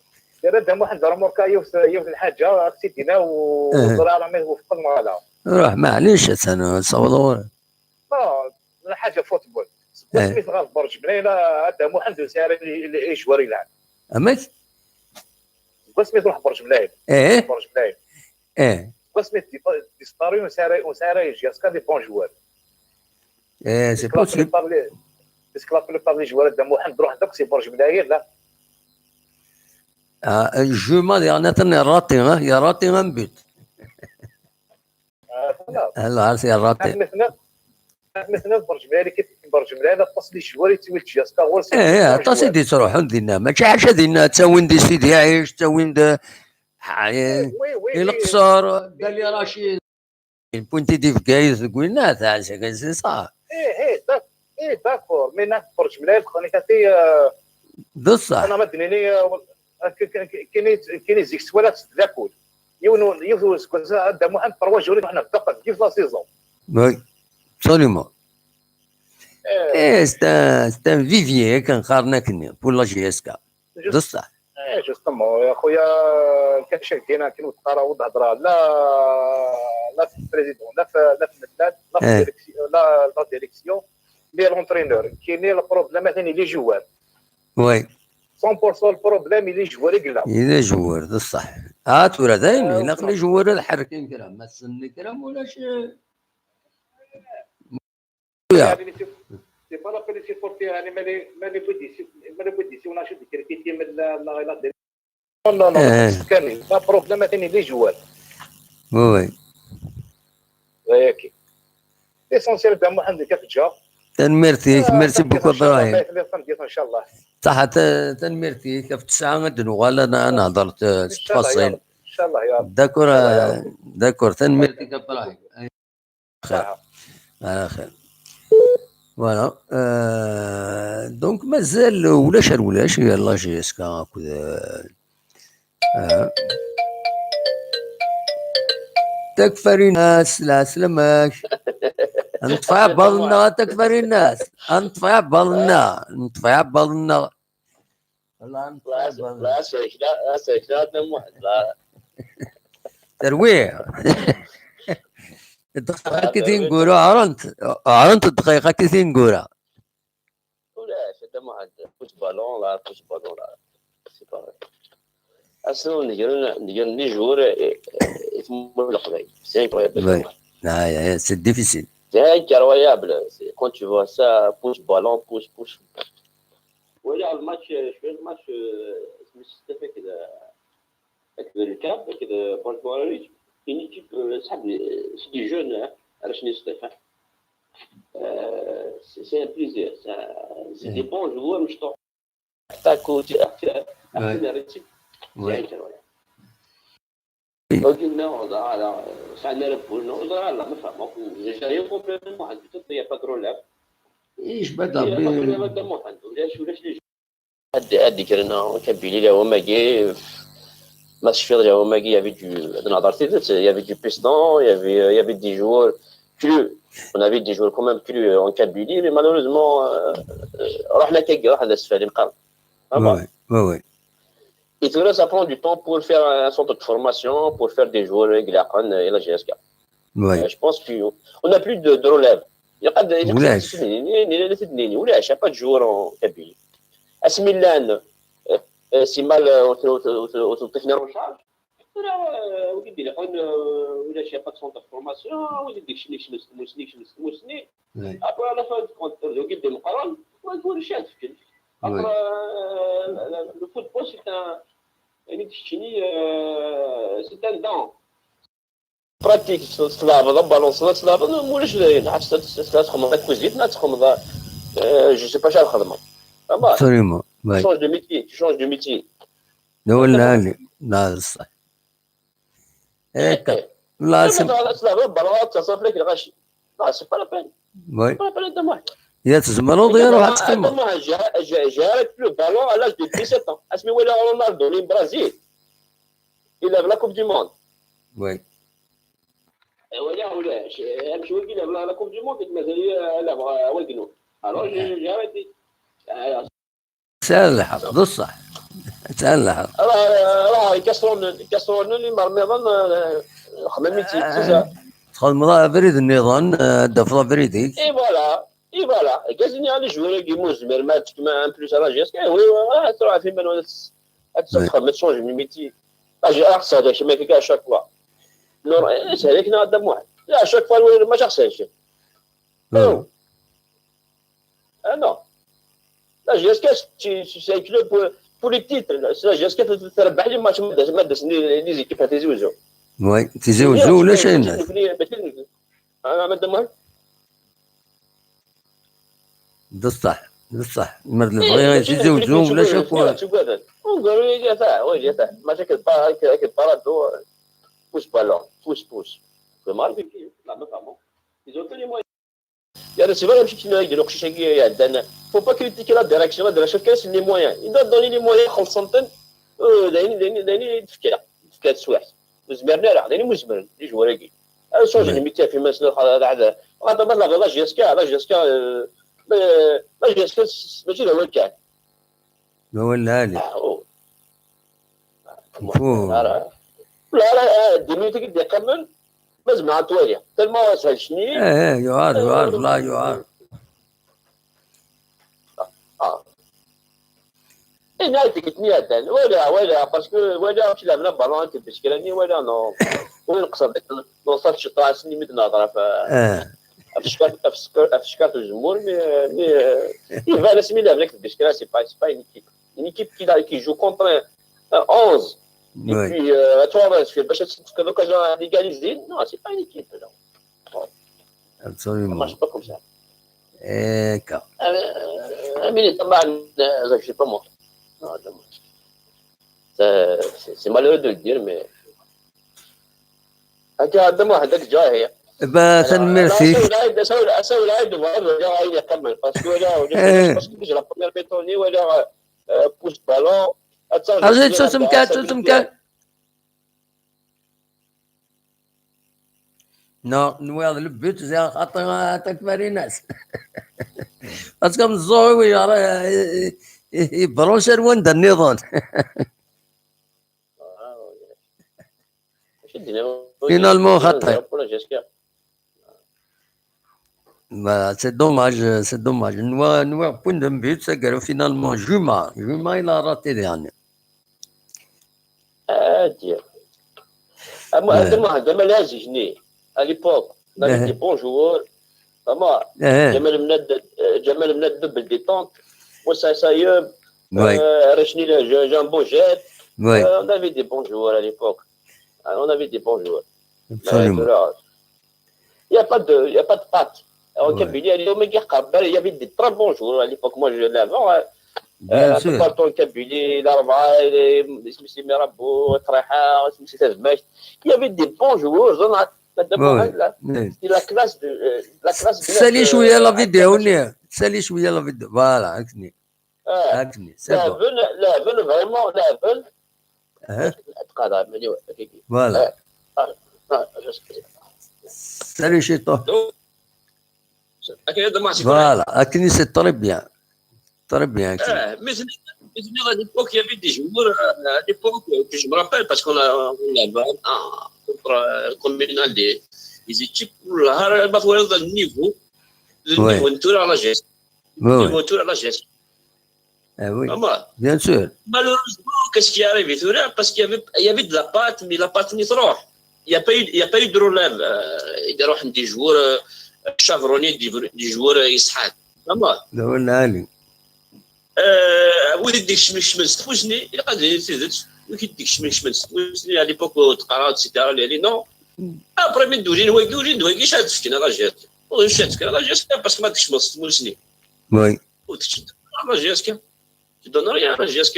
يا راه واحد راه موركا يوث يوث الحاجه راك سيدينا إيه. وزرع راه ما يوفق المغالاه. روح معليش انا صور. اه حاجه فوتبول. إيه. سميت غير برج بنايله هذا محمد وسعر اللي يجوار يلعب. امك. سميت روح برج بنايل. ايه. برج بنايل. ايه. سميت ديسباري وسعر وسعر يجي اسكا دي بون جوار. ايه سي بوسيبل. بارلي باسكو لا بلوبار لي جوار هذا محمد روح دوك سي برج بنايل لا. آه، الجو ما دي انا تني راتي ها يا راتي ما نبيت. آه، خلاص. هلا عرفتي يا راتي. مثلا مثلا برج مالك برج مالك لا تصلي شواري تسوي الجهاز كا هو ايه ايه عطاسي دي تروح عندنا ما شي حاجه دينا تا وين دي سيدي عايش تا وين دا حاين. وي وي القصر دالي رشيد. بوينتي دي في كايز قلنا تاع سي صح. ايه ايه داك ايه داكور مي ناك برج مالك خليك تي آه، بصح. انا ما دنيني آه، ك- ك- ك- كاين كاين زيك سوالات داكول. يونو يونو سكوزا هذا محمد تروا جوري حنا فقط كيف لا سيزون. وي. ابسوليومون. ايه ستا ستا فيفيي كنقارنا كني بور لا جي اس كا. بصح. Eh, justement, ya خويا, كان شاهدين كي نتقرا وتهضر لا لا في البريزيدون، لا في لا في المداد، لا في الديريكسيون، لا لا ديريكسيون. Mais l'entraîneur كاين البروبليم ثاني لي جوار. وي. مية في المية البروبليم لي جوار يقلا. الا جوار، بصح. اه، تورا داين هناك لي جوار هذا حركين كرا ما سني كرا ولا شيء. يعني سي با لا بوليسي فور فيها يعني مالي مالي بوديسي مالي بوديسي وناشد كريتيكي من لا لا لا. نو نو نو. كاين لا بروبليم ثاني لي جوار. وي. هياكي. ليسونسيال تاع محمد كيف جا. تنميرتيك، ميرسي بوكو ابراهيم. ان شاء الله. صح. تنميرتيك، في تسعة غادي نوغال انا نهضر. ان شاء الله يا رب. ان شاء الله يا رب. داكور. داكور، تنميرتيك ابراهيم. خير. على خير. فوالا. آه دونك مازال ولاش ولاش هي لا جي اس كا كذا. آه. تكفري الناس، لا سلمك. نطفي عبالنا، تكفري الناس. نطفي عبالنا، نطفي عبالنا. والله نطفي عبالنا. لا سيك لا لا سيك لا دم واحد لا. ترويع. الدقيقة كي تنقولوا عرنت، عرنت الدقيقة كي تنقولها. ولا شتا ما عاد بوش بالون لا بوش بالون لا. سي با اصلا نقدر نقدر لي جور يتموا القبايل سي انكرويابل. هاي سي ديفيسيل. C'est incroyable. Quand tu vois ça, push ballon, push, push. ولا الماتش شويه الماتش اسمه ستة كذا. هكذا الكاب هكذا بارتواريج. كاين ايكيب صحاب سي دي جون. علاش نستيفان؟ سي ان بليزير. سي دي بون جوار مش طون. حتى كوتي احتمال ريتي. دونك نوض على سعنا لبول نوض على ما فهمك. جاي كومبليتومون عندك تطير باترولاب. ايش بدا بي ولاش ولاش لي هاد هاد كرنا كابيلي لا هو ماكي ما تشفيض لا هو ماكي يافي دو هاد نهضر تيدت يافي دو بيستون يافي يافي دي جوور كرو. On avait des joueurs quand même crus en Kabylie, mais malheureusement, رحنا كي رحنا السفالي مقام. وي وي. Et tout ça prend du temps pour faire un centre de formation, pour faire des joueurs يقلعقن الى جي اس كا. وي. Je pense qu'on n'a plus de, de relève. يقد ولاش ولاش ولاش با دو جوور كابيل. اسمي لان سي مال وتلقيتني اون شارج. ولا وليدي لقون ولا شي با سونتر فورماسيون وليدي شني شنو سني شنو سني. ابري على فان كونت وقيت دي مقرن وتقول شاد في كل. ابري لو فوتبول سي ان يعني تشتيني سي ان دون. براتيك تلعب بالون صلاه تلعب مولاش داير عاد تخمم كوزيت ما تخمم. جو سي با شحال خدمه. ابسوليومون. شونج دو ميتي شونج دو ميتي. لا ولا لي لا صح. هيك. لا سي تلعب بالون تصرف لك الغاشي. لا سي با لا بين. وي. با لا بين. يا تزمروا دير واحد تخمم. جارك لو بالون على لاج دو ديسيت اون اسمي ولا رونالدو لي برازيل. Il a la Coupe du Monde. وي. ولا ولا امشي وين كاين لا كوب دي موند مازال لا بغا ويقنو. الوغ جي جاريتي. سهل الحظ بصح. سهل الحظ. راه راه يكسرون يكسرون لي مرميضا. خمميتي سي سا. تخدم لا بريد النظام دفضه بريدي. اي فوالا اي فوالا كازيني على جوار كي موز مير ماتش كما ان بلوس على جيس كاين وي راه تروح في من ولا تخدم تشونج من ميتي. اجي احسن هذا الشيء ما كاين شاك فوا. نور سهل كنا غدا واحد لا شاك فوا الوالد ما شخص هذا الشيء. Ah non. La G S K, c'est un club pour, pour les titres. La G S K تربح لي ماتش ما داز ما داز لي زيكيب تاع تيزي وزو. وي تيزي وزو ولا شيء الناس. انا ما دمر. بصح بصح مرد البغي تيزي وزو ولا شاكوا. ونقولوا لي تاع وي تاع ماتش كبار كبار دو. بوش بالون بوش بوش. ما عرفت كيف لا ما فهموا. Ils ont que les moyens. يعني سي فري ماشي كيما يديروا قشيش هكا عندنا. Faut pas critiquer la direction, la direction كاين les moyens. Il doit donner les moyens خلصنتن. دايني دايني دايني تفكير تفكير سواحت. وزمرنا راه دايني مزمرن لي جوار هاكي. انا شونج لي ميتي في ماس هذا هذا. هذا ما لا جي اس كا لا جي اس كا. لا جي اس كا ماشي هو كاع. ما ولا لي. آه، أوه. Ur. Ara. La, ara, ah, dix minutes i d-yeqqimen, ma zemreɣ ad t-waliɣ. Tellement ashal cni. Eh, eh, yuɛer, yuɛer, la, yuɛer. Ah. Eh, nniɣ-ak-d deg tniyadan. Wala, wala, parce que wala, amek lɛebna balon, anti beskra-nni, wala, non. Win qsad, non, ça, je pense, ni mi d-nehḍer ɣef, eh, ɣef cckat, ɣef cckat, ɣef cckat uzemmur, mais, mais, euh, iban asmi lɛebna-k deg beskra, c'est pas, c'est pas une équipe. Une équipe qui, qui joue contre, euh, onze. Et puis, euh, tu vois, parce que, parce que c'est l'occasion d'égaliser. Non, c'est pas une équipe, là. Absolument. Ça marche pas comme ça. D'accord. Euh, mais طبعا, euh, je sais pas moi. Non, dommage. C'est, c'est, c'est malheureux de le dire, mais. Akka, d amuḥend ak ǧahi. Ben, tanemmirt-ik. Asaw lɛid, asaw lɛid, bɣiɣ ad waliɣ ayen yeqqimen, parce que wala, parce que déjà la première mi-temps-nni wala, euh, pousse ballon. Aẓi, ttut amkan, ttut amkan. Non, nwiɣ d le but, ziɣ xaṭi, aṭak Marinas. Parce que meẓẓuɣ, oui, ara, i, i, i, ibranche ar wanda nniḍen. Finalement, xaṭi. Bah, c'est dommage, c'est dommage. Nwiɣ, nwiɣ point de but, c'est que finalement, Juma, Juma, il a raté dernier. Ah, Dieu. Ah, moi, ouais. Moi, à l'époque, on avait des bons joueurs. Vraiment, Jamal Mnad, euh, Jamal Mnad double détente. Moussa Saïeub, ouais. Euh, Rachni, le, Jean, Jean Boget. Ouais. Euh, on avait des bons joueurs à l'époque. Ah, on avait des bons joueurs. Absolument. Il n'y a pas de, il y a pas de patte. En Kabylie, il y avait des très bons joueurs à l'époque. Moi, je l'avais, hein. Bien sûr. Partout en Kabylie, l'Arba'a, les, les Mirabou, Traha, les Tazmach. Il y avait des bons joueurs. C'était la classe de, euh, la classe de. Sali شوية la vidéo, Sali شوية la vidéo. Voilà, c'est bon. Laɛben, laɛben vraiment, laɛben. Voilà. Salut, Chito. Voilà, akken, c'est très bien. Très bien, akken. Mais à l'époque, il y avait des joueurs, euh, à l'époque, euh, que je me rappelle, parce qu'on a, on a, ah, contre, euh, Communal, des, des équipes, là, le niveau, le niveau, tout à la gestion. Le niveau, tout à la gestion. Ah oui, bien sûr. Malheureusement, qu'est-ce qui arrive, parce qu'il y avait, il y avait de la patte, mais la patte n'est trop. Il n'y a pas eu, il y a pas eu de relève. Il y a des joueurs, euh, chevronnés, des, des joueurs, euh, يصحان. Vraiment. Wid i d-ikecmen s tmusni, ilaq ad d-nini tidet, wid i d-ikecmen s tmusni, à l'époque, ur teqqar ara, et cetera, les, les, non. Après, mi d-ulin wagi, ulin-d wagi, ad fken arajat. Ur d-fken arajat, parce que ma tkecmeḍ s tmusni. Oui. Ur tkecmeḍ ara arajat kan. Tu donnes rien à la J S K.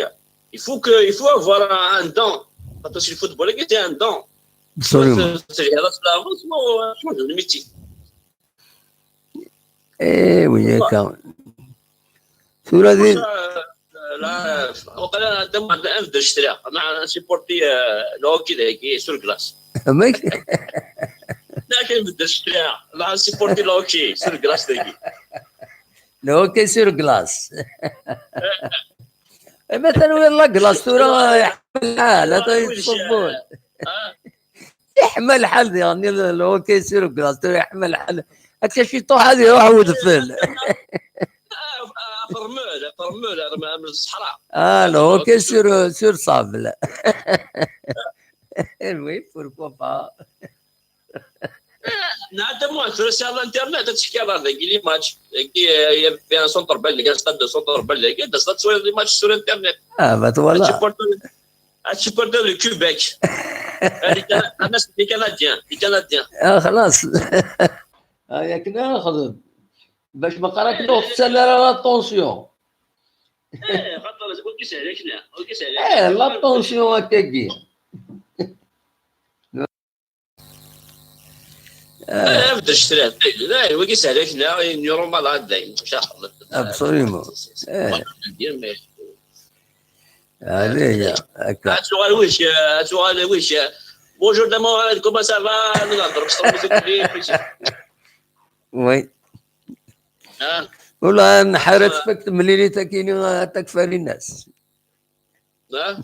Il faut que, il faut avoir un, un don. Parce que le football, c'est un don. Absolument. C'est, c'est la, c'est la, le métier. Eh oui, d'accord. Tura d... Là, وقيلا هذا ما عندنا أبدا اشتريها. أنا نسيبورتي، آه، le hockey داكي sur glace. ماشي؟ لا، كاين بدا اشتريها. لا، نسيبورتي le hockey sur glace داكي. Le hockey sur glace. إيه، مثلًا وين la glace tura يحمل الحال، هذا يتصبون. يحمل الحال، يعني، le hockey sur glace tura يحمل الحال. هكا شي طوح هذه يروح ودفل. فرمول، فرمول، من الصحراء. آه، le hockey sur، sur sable. Oui, pourquoi pas. نعم، moi, sur, sur l'internet, tu sais, il y a des matchs, il y avait un centre belge, un stade de centre belge, des matchs sur l'internet. Ah, bah, voilà. Tu supportes, tu supportes le Québec. Les Canadiens, les Canadiens. Ah, خلاص. Ah, ياك نخدم. باش ما قراك نوصل la tension. ايه، خاطر وكي سهلك لا، وكي سهلك. ايه، la tension هكاكي. آه. آه، بدر اشتريها. لا، وكي سهلك لا، نيورو مال هاد دايم. Absolument. ايه. هذه هي. هكا. اتسوغال ويش، اتسوغال ويش. Bonjour, comment ça va؟ نهضر بصوت كبير. Oui. ها؟ والله نحرت فيك مليلي تاكيني تكفى للناس. ها؟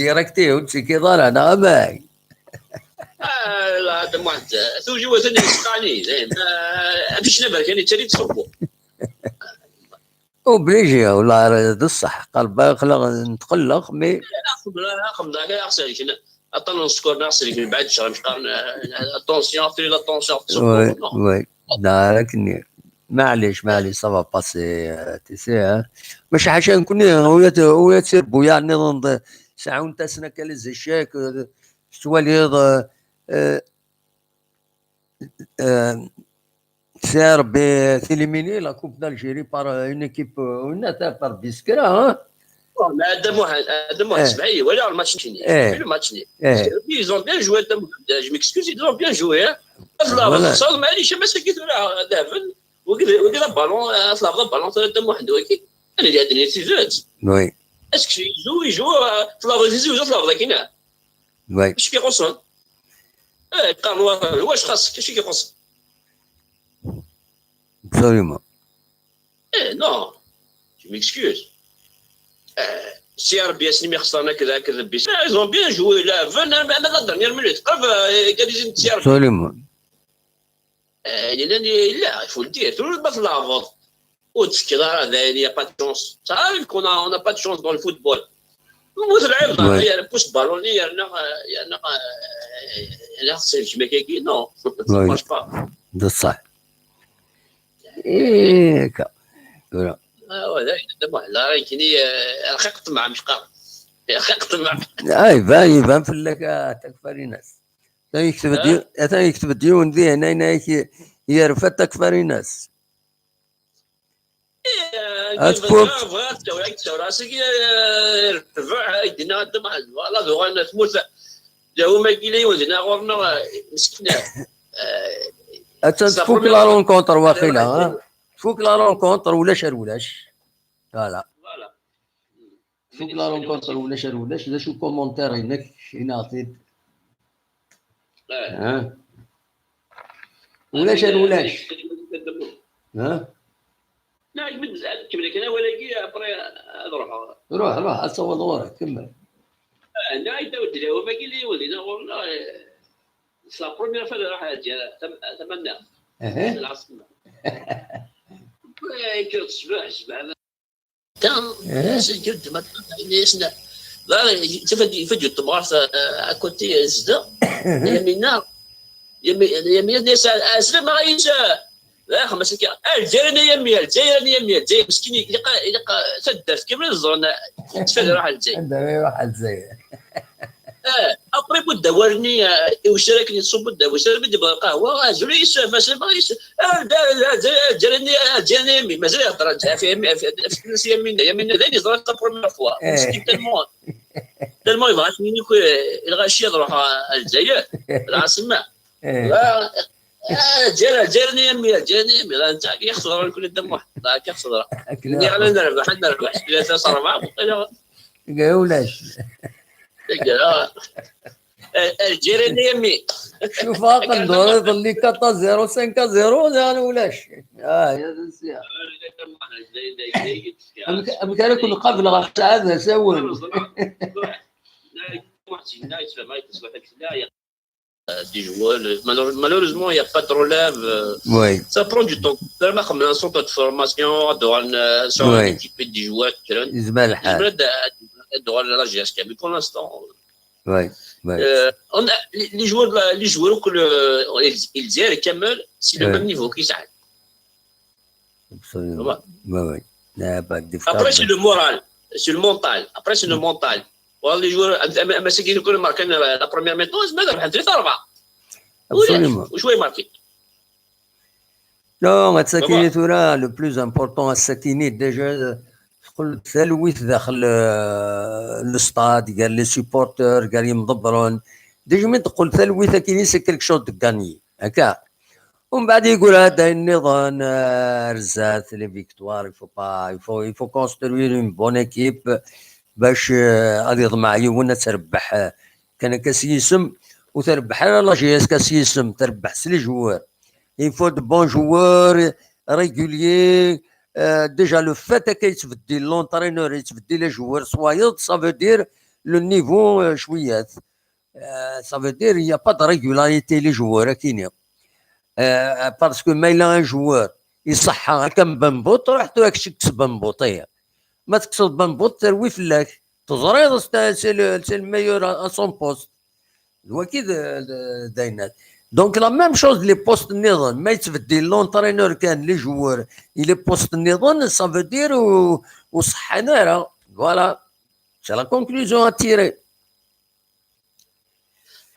direct-iw, ur d-tekkiḍ ara, neɣ amek? Ah, la, d Muḥend, tujiwat-nni yesqani, dayen. Ah, amcic n aberkan yettali-d ṣubbu. Obligé, wala d ṣṣeḥ, qerba xleɣ, netqelleq, mais Axemḍa, axemḍa, axemḍa, aṭan n sskeṛ neɣ selgen, mbeɛd ccɣel, qqaren, ah, attention, tuli la tension, oui, oui. Da, akken. Maɛlic, maɛlic, ça va passer, euh, tu sais, hein. Maca ḥaca nekkni, ula d, ula d tirebbuyaɛ nniḍen d, sɛunt-asen akka les échecs, euh, tettwaliḍ, euh, euh, euh, Serbie est éliminée, la Coupe d'Algérie, par, euh, une équipe, euh, une attaque par Biskra, hein. Bon, mais Adam Mohamed, Adam Mohamed, Eh. Smaï, voilà le match fini. Eh. Le match fini. Eh. Ils ont bien joué, Adam Mohamed. Je m'excuse, ils ont bien joué, hein. Voilà. Ça, mais les chemins, c'est qui là, David. وكذا، وكذا بالون، آه، طلب بالون، ثلاثة واحد وكي. أنا اللي عندي سيزات. Oui. Est-ce que يجو، يجو، آه، طلب زيزو، طلب ذاك هنا. Oui. اش كيخصهم؟ ايه، قالوا واش خاصك؟ اش كيخصك؟ Absolument. ايه، non. Je m'excuse. ايه، سي ار بي اس اللي خسرنا كذا كذا بيس. Ils ont bien joué, la vingt, même la dernière minute. قرب، آه، قال لي سي ار بي. Absolument. آه، يعني، لا، لا، il faut le dire. Tout le monde va la avoir. وتفكر راه داير، y a pas de chance. Ça arrive qu'on a, on n'a pas de chance dans le football. موت العيب، Ouais. يرنا بوس بالوني، يرنا، يرنا، يرنا خصو يمشي مكاكي، non. Ça Ouais. marche pas. بصح. ايه، هكا. Voilà. آه، هو ذاك، دابا لا، راه كيني، آه، رقيق طمع، مش قاع. رقيق طمع. آه، يبان، يبان في اللك، آه، تكفى لي ناس. تا يكتب آه. دي-، تا يكتب ديون دي هنا، هنا يك-، يرفد تكفى لي ناس. آه، هاد كيف فوق. بغا، بغا، تورا، تورا، سيدي، آه، الربع، يدينا طمع. Voilà، دوغا الناس موسى. لا، هما كي لا يوزنا غورنا، آه، مسكين. آه، حتى صافي تفوك بلا لا رونكونتر لا، واقيلا، لا، ها؟ تفوك لا رونكونتر ولاش ولاش. Voilà. Voilà. تفوك لا رونكونتر ولاش ولاش، دا شو كومونتير هناك، هنا عطيت. آه. ها؟ ولاش ولاش. ها؟ لا، يمد زعل كمل، كان ولا يجي، ابري نروح. روح، روح، اتصور دورك، كمل. Hna i d-awd lehwa-agi li yewlin ɣur-neɣ, eh, c'est la première fois nruḥ ar Lezzayer, tam-, tamanna. Aha. Lɛaṣima. Eh, kker ṣbeḥ, ṣbeḥ. Ta, eh? Seg ddma, da, ifad, ifad yuttem ɣer ta, eh, à côté, eh, zda. Yamina, Yami-, Yamina, tenna-yas, ah, ah, Slam, ah, yis, ah, ah, xmas akka, ah, Lezzayer, a Yami, Lezzayer, a Yami, Lezzayer, meskin, ilaq, ilaq, ah, taddart kamel ad ẓren, ah, yettfad iruḥ ar Lezzayer. Anda ara iruḥ ar Lezzayer? Ah, après, budda awal-nni, ah, i ucrak-nni, tṣubb budda awal, mi d-yebɣa lqahwa, ah, zul yis, ah, Slam, ah, yis, ah, da, da, da, Lezzayer, ah, Lezzayer, a Yami, mazal ihedder ar Lezzayer, ɣef Yami, ɣef, ɣef, ɣef Yamina, Yamina, d ayen yeẓra la première fois, eh, meskin, tellement, tellement yebɣa ad s-yini akk, eh, lɣaci ad ruḥeɣ ar Lezzayer, lɛaṣima. Eh. Ah, ah, Lezzayer, Lezzayer, a Yami, Lezzayer, a Yami. La, netta, akka i xeṣreɣ, kul Dda Muḥend. La, akka i xeṣreɣ. Akken. Nniɣ, la nerbeḥ, ad nerbeḥ. Tlata s ṛebɛa, waqila. Ulac. Akka, ah. Eh, eh, Lezzayer, a Yami. Cuf, aqendur, iḍelli quatre à zéro, cinq à zéro, daɣen ulac. Ah, ya d nsiya. Amek, amek ara ken-qableɣ ɣef ssaɛa d asawen? Des joueurs, malheure-, malheureusement, il n'y a pas de relève, euh, oui, ça prend du temps. Vraiment, comme un centre de formation, de, euh, sur, oui, une équipe de joueurs, tu vois. Yezmer lḥal. Yezmer ad, ad, ad, ad, la G S K, mais pour l'instant, oui, oui, euh, on a, les, les joueurs, de la, les joueurs que le, ils, ils gèrent quand même, c'est le, oui, même niveau qu'ils ont. Absolument. Oui, oui. Après, c'est le moral, c'est le mental. Après, c'est le mental. Voilà, les joueurs, am, am, am, c'est qui le marqué la, la première mi-temps, mais la, la, la, la, absolument. Ou jouer marqué. Non, ass-agi tura, le plus important, ass-agi déjà, teqqel-d talwit daxel, euh, le stade, gar les supporters, gar yimḍebbren. Déjà, mi teqqel talwit akkin, c'est quelque chose de gagné. Akka. Umbeɛd yeggura-d ayen nniḍen, euh, ar zdat, les victoires, il faut pas, il faut, il faut construire une bonne équipe bac, euh, ad iḍmeɛ yiwen ad terbeḥ, euh, kan akka s yisem, ur terbeḥ ara la G S K s yisem, terbeḥ s les joueurs. Il faut de bons joueurs réguliers. Euh, déjà, le fait que yettbeddil l'entraîneur, yettbeddil les joueurs s wayeḍ, ça veut dire le niveau, euh, cwiyat. Euh, ça veut dire il n'y a pas de régularité les joueurs, akkin. Euh, parce que ma yella un joueur iṣeḥḥa, akka n Bambout, truḥ tura kečč tekkes Bambout, ih. Ma tekkseḍ Bambout, terwi fell-ak. Teẓriḍ, c'est, c'est le, c'est le meilleur à, à son poste. D wagi d, d, d ayen. Donc, la même chose, les postes nniḍen. Ma yettbeddil l'entraîneur kan, les joueurs, i les postes nniḍen, ça veut dire ur, ur ṣeḥḥan ara. Voilà. C'est la conclusion à tirer.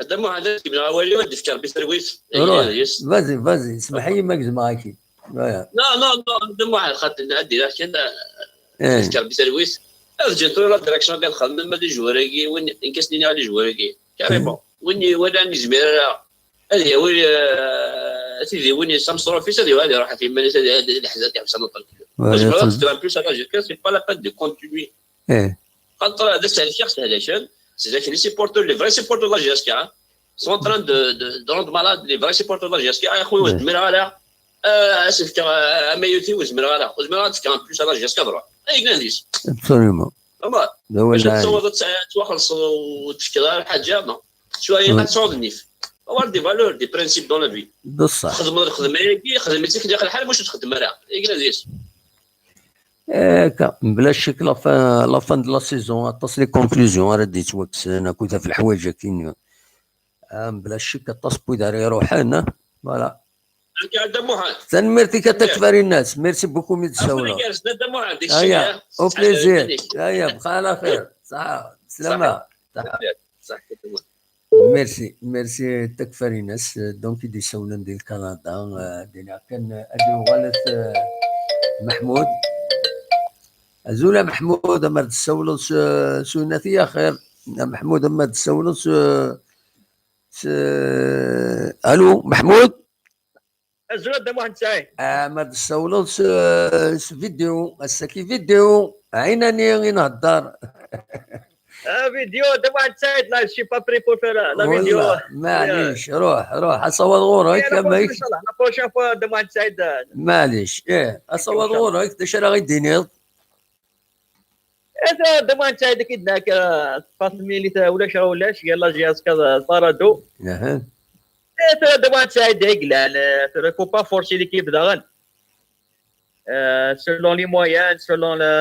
Dda Muḥend, ad k-mleɣ awal-iw, ad d-fkeɣ Rebbi talwit. Ruḥ. Yes. Vas-y, vas-y, smeḥ-iyi ma gezmeɣ-ak-id. Voilà. Non, non, non, Dda Muḥend, xaṭi, ad d-iniɣ kan, eh, ad d-fkeɣ Rebbi talwit. Ad ǧǧen tura la direction ad xedmen, ma d les joueurs-agi, win, nekk ad s-iniɣ les joueurs-agi. Carrément. Mhm. Win iwalan yezmir ara ad yawi, eh, tidiwin s ameṣruf-is, ad yawi, ad iruḥ ɣef yiman-is, ad, ad, ad iḥzen, ad iḥbes ameṭṭel. Voilà. Ur tezmireḍ ad teddreḍ plus à la G S K, c'est pas la peine de continuer. Eh. Xaṭer d asehlek i ɣ-sehlaken, sehlaken les supporters, les vrais supporters de la G S K, hein, sont en train de, de, de rendre malades les vrais supporters de la G S K. Ah, a xwi, ur zmireɣ ara, ah, ad s-fkeɣ, ah, amaynut-iw, ur zmireɣ ara. Ur zmireɣ ad fkeɣ en plus à la G S K ad ruḥ. Ay glan deg-s. Absolument. Ama, d awal bac ad lɛali. Tessaweḍ ad t-, ad twaxelṣeḍ ur tefkiḍ ara lḥaǧa, ma. Cwa, mm, ad tesɛuḍ nnif. Avoir des valeurs, des principes dans la vie. D ṣṣeḥ. Txedmeḍ lxedma-agi, xdem-itt akken ilaq lḥal, mačči ur txeddem ara. Ay glan deg-s. Eh, akka, mebla ccek, la fin, la fin de la saison, aṭas les conclusions ara d-yettwakksen, akked ɣef leḥwayeǧ akkin. Ah, mebla ccek, aṭas n wid ara iruḥen, ah, voilà. Akka, Dda Muḥend. Tanemmirt-ik a Takfarinas, merci beaucoup mi d-tsawleḍ. Aya, au plaisir. Aya, bqa ɛla xir. Ṣaḥa, slama. Ṣaḥa. Merci, merci Takfarinas. Donc, i d-isawlen di Kanada, eh, dina kan, eh, ad yuɣal, eh, Meḥmud. Azul a Meḥmud, amer d-tsawleḍ s, s unati axir. A Meḥmud, amer d-tsawleḍ s, s, alo, Meḥmud? Azul a Dda Muḥend Saɛid. Amer d-tsawleḍ s, s vidéo, ass-agi vidéo, ɛinani i nhedder. Ah, vidéo, Dda Muḥend Saɛid, là, je suis pas prêt pour faire la, la vidéo. Maɛlic, ruḥ, ruḥ, asawaḍ ɣur-k, amek? Inchallah, la prochaine fois, Dda Muḥend Saɛid, euh, maɛlic, ih, asawaḍ ɣur-k, d acu ara ɣ-d-tiniḍ? Ata Dda Muḥend Saɛid, akken d-nehk, euh, tfasmilit, euh, ulac ulac, yalla j s k d Sarado. Aha. Ata Dda Muḥend Saɛid, ay yellan, euh, tura, faut pas forcer l'équipe daɣen. Euh, selon les moyens, selon le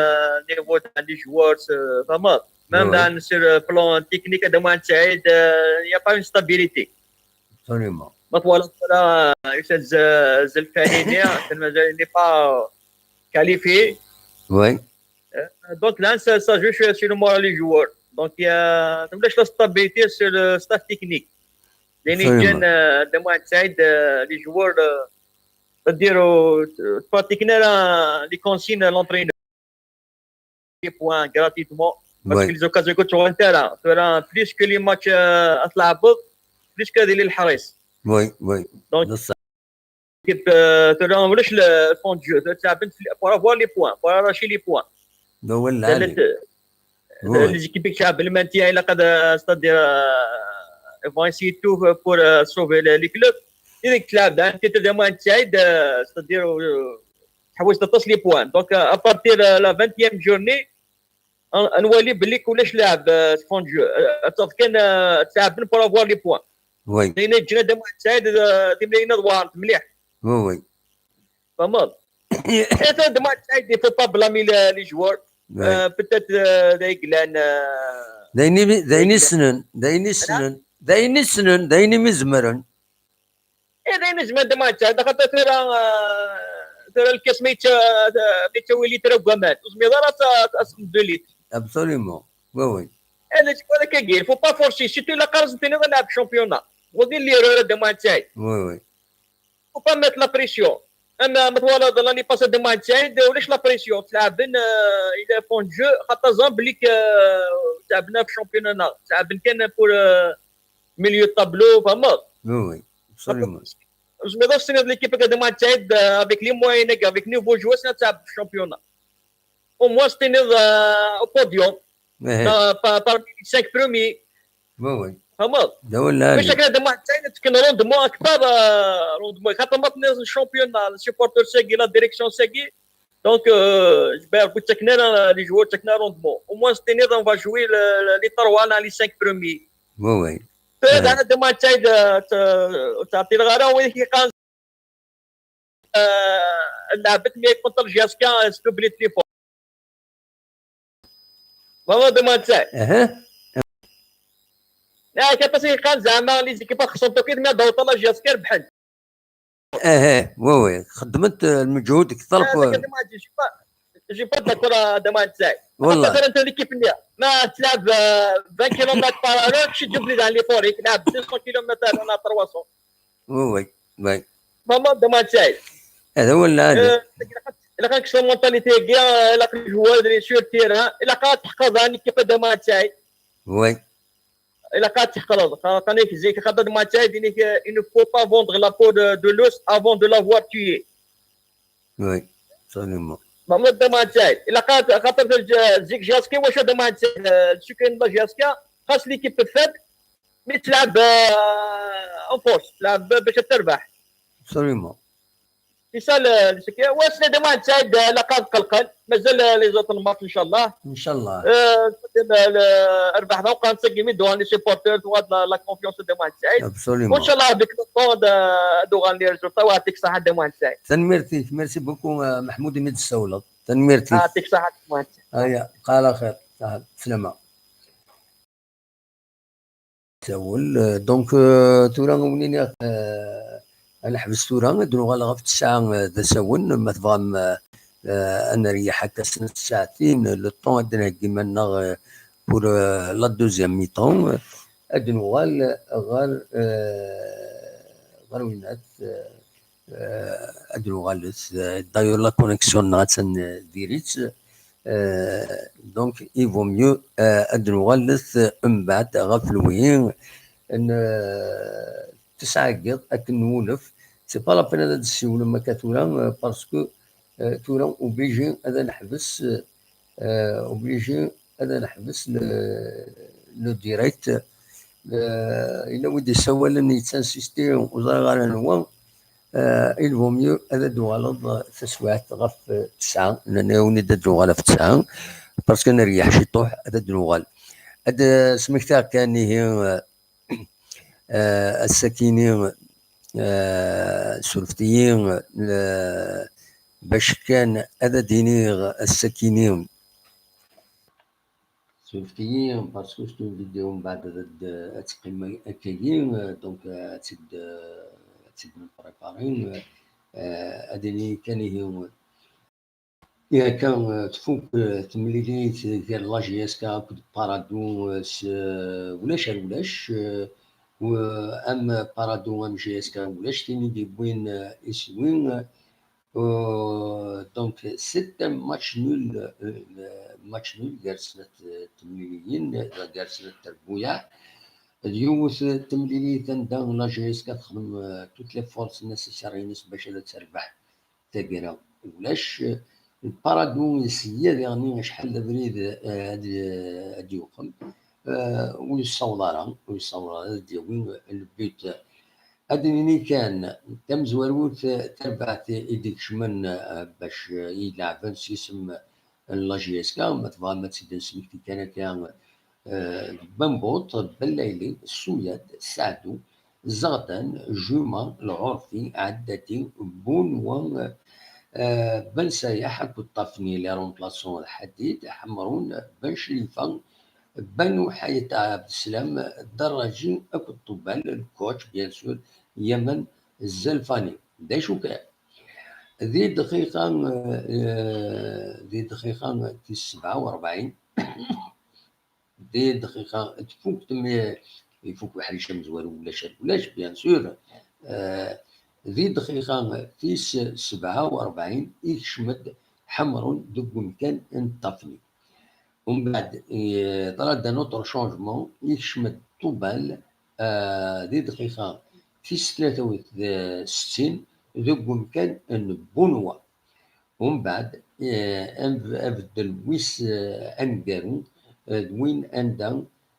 niveau des joueurs, euh, vraiment. Même dans, sur le plan technique, Dda Muḥend Saɛid, euh, il n'y a pas une stabilité. Absolument. Donc voilà, voilà, euh, c'est Z-, Zelfani, il n'est pas qualifié. Oui. Euh, donc là, ça, ça joue sur, sur le moral des joueurs. Donc il y a, donc, la stabilité sur le staff technique. Les jeunes, euh, Dda Muḥend Saɛid, euh, les joueurs, euh, c'est-à-dire, euh, pratiquement, là, les consignes à l'entraîneur. Les points gratuitement. Parce que les occasions que tu as, tu as plus que les matchs, euh, à تلعب, plus que les الحراس. Oui, oui. Donc, l'équipe, euh, tu as le fond de jeu, tu as pour avoir les points, pour arracher les points. Les équipes qui ont le maintien, c'est-à-dire, euh, vont essayer tout pour, euh, sauver le, les clubs. Et les clubs, hein, tu as des moyens de, euh, c'est-à-dire, euh, تحوس تطس les points. Donc, euh, à partir de la vingtième journée, on, on voit les بلي كلش لعب, euh, fond de jeu. Euh, صافي كان, euh, تلعب pour avoir les points. Oui. لأن جينا Dda Muḥend Saɛid, euh, دي ملايين دوار مليح. Oui, oui. فهمت؟ حتى Dda Muḥend Saɛid, il faut pas blâmer les, les joueurs. Oui. Euh, peut-être, euh, d ayen yellan, euh, d ayen i, d ayen i ssnen, d ayen i ssnen, d ayen i ssnen, d ayen i mi zemren. إيه، d ayen i zemren Dda Muḥend Saɛid, خاطر tura, euh, tura الكاس ما يتشا-, ما يتشاوي لتر واحد. وزميض راه تا-، تا-، أصل deux litres. Absolument. Oui, oui. هذا شكون هذاك كاين؟ Faut pas forcer. Surtout إلا قرص نتيني نلعب championnat. ودير l'erreur Dda Muḥend Saɛid. Oui, oui. Faut pas mettre la pression. أما مثلا l'année passée Dda Muḥend Saɛid ولاش la pression. تلعب بين, euh, إلى fond de jeu. خاطر زون بليك, euh, تلعبنا في championnat. تلعب كان pour, euh, milieu de tableau, فهمت؟ Oui, oui. Absolument. زميض السنة هذه l'équipe هذا Dda Muḥend Saɛid, euh, avec les moyens, avec nouveaux joueurs, c'est تلعب في championnat. Au moins, c'est, euh, au podium. إيه. Pa-, pa-, parmi les cinq premiers. Oui, oui. فهمت؟ هذا هو العالي. باش هكا Dda Muḥend Saɛid تكون rendement أكثر, euh, rendement. خاطر ما تنزل championnat, les supporters ساقي, la direction ساقي. Donc, euh, je vais vous checker, euh, les joueurs checker rendement. Au moins, c'est, on va jouer le, le, les trois, là, les cinq premiers. Oui, oui. هذا Dda Muḥend Saɛid, euh, ت-, تعطي الغرام وين كيقان. آه، لعبت مي كونتر جي اس كي، آه، ستوبليت لي فور. ماما دو ماتش. اها. لا، كان بس يقال زعما لي زيكيب خصهم توكيت، مي دو طلع جي اس كي ربحن. اها، وي وي، خدمت المجهود اكثر. آه، كان ما تجيش با، جي با داكور، آه، دو ماتش. والله. خاطر انت ليكيب نيا. ما تلعب، آه، عشرين كيلومتر بارالوك، شي دوبلي دان لي فوريك، لعب ميتين كيلومتر، انا تروا سون. وي، وي، وي. ماما دو ماتش. هذا هو اللي عندي. آه، الا كان كسر مونتاليتي كاع، الا كان جوار دري سور تيران، الا كان تحقق ذاني كيف دو ماتش. وي. الا كان تحقق، خا-، كان يك زيك خاطر دو ماتش، دينيك، il ne faut pas vendre la peau de, de l'ours avant de l'avoir tué. وي، ابسوليومون. ماما دو ماتش. الا كان خاطر في الج-، زيك جاسكي، واش دو ماتش، آه، السكان لا جاسكا، خاص ليكيب تفاد، مي تلعب، آه، اون فورس، تلعب باش تربح. ابسوليومون. سي سا ل-، لو سكي. واسنا دو ماتش سعيد، آه، لا قاد قلقل. مازال لي زوت الماتش ان شاء الله. ان شاء الله. آه، ال-، ال-، اربح ذوق نسقي من دوان لي سيبورتور، وهاد لا، لا كونفيونس دو ماتش سعيد. ابسوليومون. وان شاء الله بك نقود، آه، دوغان لي ريزولتا، ويعطيك الصحة دو ماتش سعيد. تنميرتي، ميرسي بوكو، آه، محمود ميد السولط. تنميرتي. يعطيك الصحة دو ماتش. هيا، قال خير. سهل. سلامة. Asawel, euh, donc, euh, tura, win-nni, euh, ad neḥbes tura, ad nuɣal ɣef ttesɛa, euh, d asawen, ma tebɣam, euh, euh, ad neryeḥ akka snat tsaɛtin, le temps ad d-nheggi iman-nneɣ, euh, pour, euh, la deuxième mi-temps, euh, ad nuɣal ɣer, euh, ɣer winat, euh, euh, ad nuɣalet, euh, d'ailleurs la connexion-nneɣ attan, euh, diri-tt, euh, donc il vaut mieux, euh, ad nuɣalet, euh, mbeɛd ɣef lwi n, euh, tesɛa n yiḍ akken nwulef. C'est pas la peine ad d-ssiwlem akka tura, euh, parce que, euh, tura obligé ad neḥbes, euh, euh, obligé ad neḥbes le, le direct. Euh, yella wi d-yessawalen, yettinsisti, ur ẓriɣ ara anwa. Euh, il vaut mieux ad d-tuɣaleḍ taswiɛt ɣef, euh, tesɛa, nnan-awen-id ad d-nuɣal ɣef tesɛa. Parce que neryeḥ ciṭuḥ, ad d-nuɣal. Ad d-smektaɣ kan ihi, eh, ass-akini, eh, surfet-iyi, eh, bac kan ad d-iniɣ ass-akini. Surfet-iyi, parce que c'est une vidéo, mbeɛd ad, ad teqqim akkagi, eh, donc, eh, ad tt-id, eh, ad tt-id-nprépari, eh, ad d-iniɣ kan ihi, Akka, eh, tfuk, eh, temlilit gar la J S K akked Paradou, eh, s, eh, ulac ar ulac, eh, u-, am Paradou am J S K ulac tin i d-yewwin, eh, iswi, eh, donc, c'est un match nul, eh, match nul gar snat, eh, temliliyin, eh, gar snat terbuyaɛ. D yiwet temlilit anda la J S K texdem, eh, toutes les forces nécessaires-ines bac ad terbeḥ. Taggara ulac. Paradou yesya diɣen acḥal d abrid, eh, ad, ad yuqem, eh, ur yessaweḍ ara, ur yessaweḍ ara ad d-yawi le but. Ad d-nini kan tamezwarut, eh, tarbaɛt i d-ikecmen, eh, bac, eh, i leɛben s yisem n la J S K, ma tebɣam ad tt-id-nesmekti kan akka, eh, Bambuṭ, Bellayli, Suyad, Saɛdu, Zeɣdan, Juma, Lɣurfi, Ɛeddadi, Bunwa, eh, Ben Sayaḥ akked Ṭafni, les remplaçants d Ḥadid, Ḥemrun, Ben Crifa, Banu Ḥayet Ɛebdeslam, Daraǧi akked Ṭubal, le coach, bien sûr, Yaman Zelfani. D acu kan, di dqiqa, eh, di dqiqa tis sebɛa u rebɛin, di dqiqa tfuk tmi-, ifuk uḥric amezwaru ulac ar ulac, bien sûr. Eh, di dqiqa tis sebɛa u rebɛin ikcem-d Ḥemrun deg umkan n Ṭafni. Umbeɛd, eh, yeḍra-d un autre changement, ikcem-d Ṭubal, eh, di dqiqa tis tlata u settin deg umkan n Bunwa. Umbeɛd, eh, ab-, abeddel wis, eh, aneggaru, eh, d win anda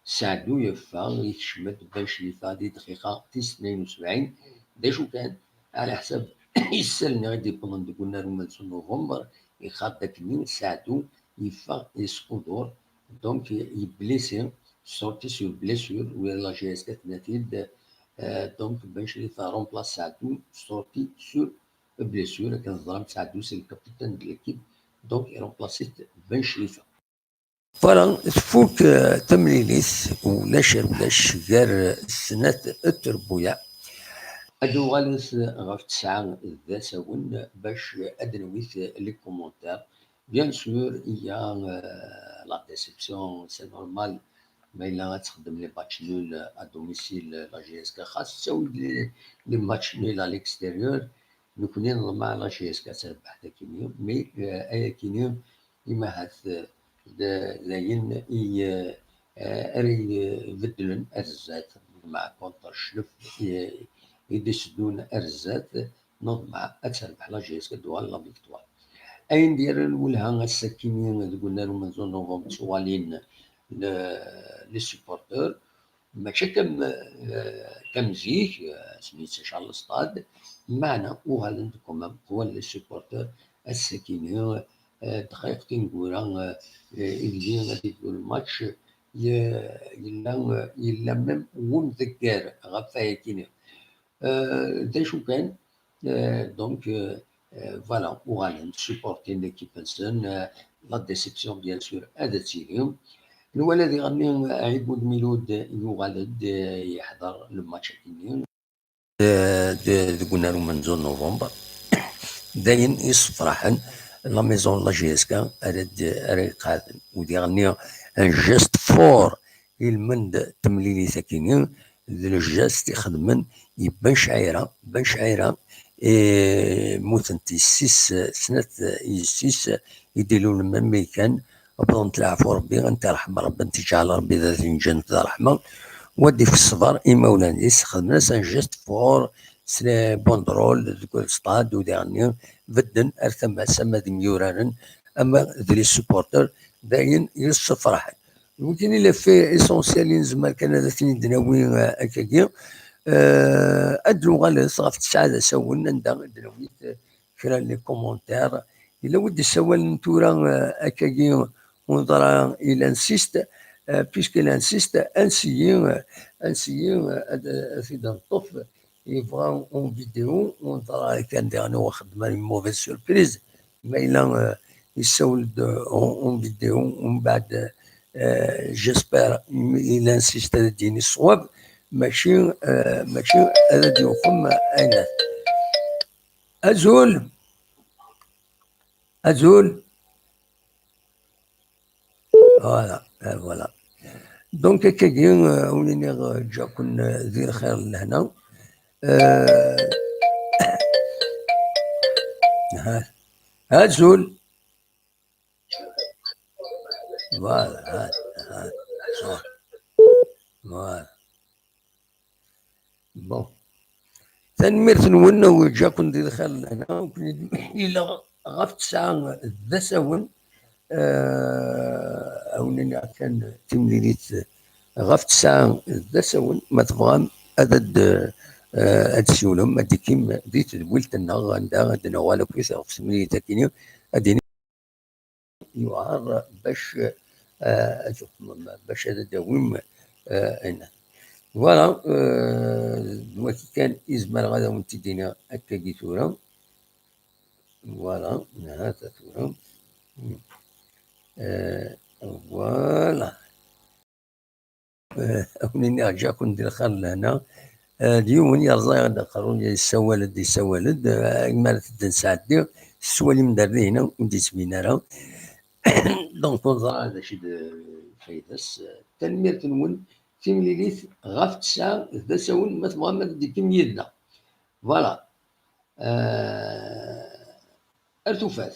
Saɛdu yeffeɣ, ikcem-d Ben Crifa di dqiqa tis tnayen u sebɛin. D acu kan, ɛla ḥsab isallen i d-yewwḍen deg unnar umenzu n Nuvember, ixaḍ akkenni Saɛdu yeffeɣ yesqudur, donc yeblisi, sorti sur blessure, wala la J S K tenna-t-id, eh, donc Ben Crifa remplace Saɛdu, sorti sur blessure, akken teẓram Saɛdu c'est le capitaine de l'équipe, donc il remplace Ben Crifa. Voilà, tfuk, eh, temlilit, ulac ar ulac, gar snat terbuyaɛ. Ad uɣalet ɣef tesɛa d asawen bac ad d-nawit les commentaires. Bien sûr, il y a, euh, la déception, c'est normal. Ma yella ad texdem les matchs nuls à domicile, la J S K, xas tettawi-d les, les matchs nuls à l'extérieur, nekkni neḍmeɛ la J S K ad terbeḥ dagini, mais, euh, ayakini, imahat, euh, d, d ayen i, euh, euh, ara ibeddlen ar zdat, neḍmeɛ contre cclef i, i d-iteddun ar zdat, neḍmeɛ ad terbeḥ la J S K, ad d-tuɣal la victoire. Ayen d-yerran lwelha ass-akini deg unnar umenzu n Nuvember, ttuɣalin le-, les supporters, mačči akka am, eh, akka am zik, eh, asmi yettacar le stade, meɛna uɣalen-d quand même qwan les supporters ass-akini, eh, dqayeq tineggura, eh, eh, illi ad yebdu lmatch, ye-, yella, yella même wemdeggar ɣef wayakini. Eh, d acu kan, eh, donc, eh, eh, voilà, uɣalen supportin l'équipe-nsen, eh, la déception, bien sûr, ad tili. Nwala diɣenni Ɛibud Milud yuɣal-d, eh, yeḥḍer le match-agi, eh, de-, deg unnar umenzu n Nuvember. D ayen yessefraḥen la maison de la J S K ara d-, ara iqeɛden. U diɣenni un geste fort ilmend temlilit-agi, d le geste ixedmen i Ben Cɛira. Ben Cɛira, eh, mmuten-t yessi-s, snat yessi-s i d-ilulen melmi kan, wwḍent leɛfu Rebbi, ad tent-irḥem Rebbi, ad tent-iǧɛel Rebbi d at inǧan d ṛṛeḥma, u ad d-ifk ṣṣber i imawlan-is, xedmen-as un geste fort s les banderoles deg stade, u diɣenni bedden ar tama-s, ama d imyuraren, ama d les supporters, d ayen yessefraḥen. Wigini les faits essentiels i nezmer kan ad ten-id-nawi, eh, akkagi. Eh, ad nuɣal ɣef tesɛa d asawen, anda ad d-nawi, eh, kra n les commentaires. Yella wi d-issawalen tura, eh, akkagi, Undra, il insiste, euh, puisqu'il insiste, ansi, euh, ansi, euh, ad, ad t-id-neṭṭef, yebɣa une vidéo, Undra kan diɣen uɣ xeddmen une mauvaise surprise, ma yella, euh, yessawel-d, euh, une, une vidéo, umbeɛd, euh, j'espère, il insiste ad d-yini ṣṣwab, mačči, euh, mačči ad d-yuxem ayen. Azul! Azul! Voilà, euh, voilà. Donc, akkagi, euh, ur iniɣ, euh, ǧǧa-ken, euh, di lxir d lehna. Euh, ha. Azul. Voilà, ha, ha, ha. Voilà. Bon. Tanemmirt-nwen, ǧǧa-ken di lxir d lehna. Yella ɣef tesɛa d asawen, euh, awen-iniɣ kan timlilit ɣef tesɛa d asawen, ma tebɣam ad, ad, euh, ad d-tsiwlem, ad d-tikim di tedwilt-nneɣ, anda ad d-nuɣal akkit ɣef temlilit-agi, ad d-ini yuɛer bac, euh, ad tuxmem, bac ad d-tawim, euh, ayen. Voilà, euh, d wagi kan i zemreɣ ad awen-t-id-iniɣ akkagi tura. Voilà, ha-t-a tura. Euh, voilà. Euh, ad wen-iniɣ ǧǧa-ken di lxir d lehna. Euh, d yiwen yerẓa-yaɣ-d aqerru, yessawal-d, yessawal-d, euh, mi ara t-id-nesɛeddi, tettwalim-d ar dihina, ur d-yettbin ara. Donc, ur neẓra d acu d lfayda-s. Tanemmirt-nwen, timlilit ɣef tesɛa d asawen, ma tebɣam ad d-tikim yid-neɣ. Voilà. Euh, ar tufat.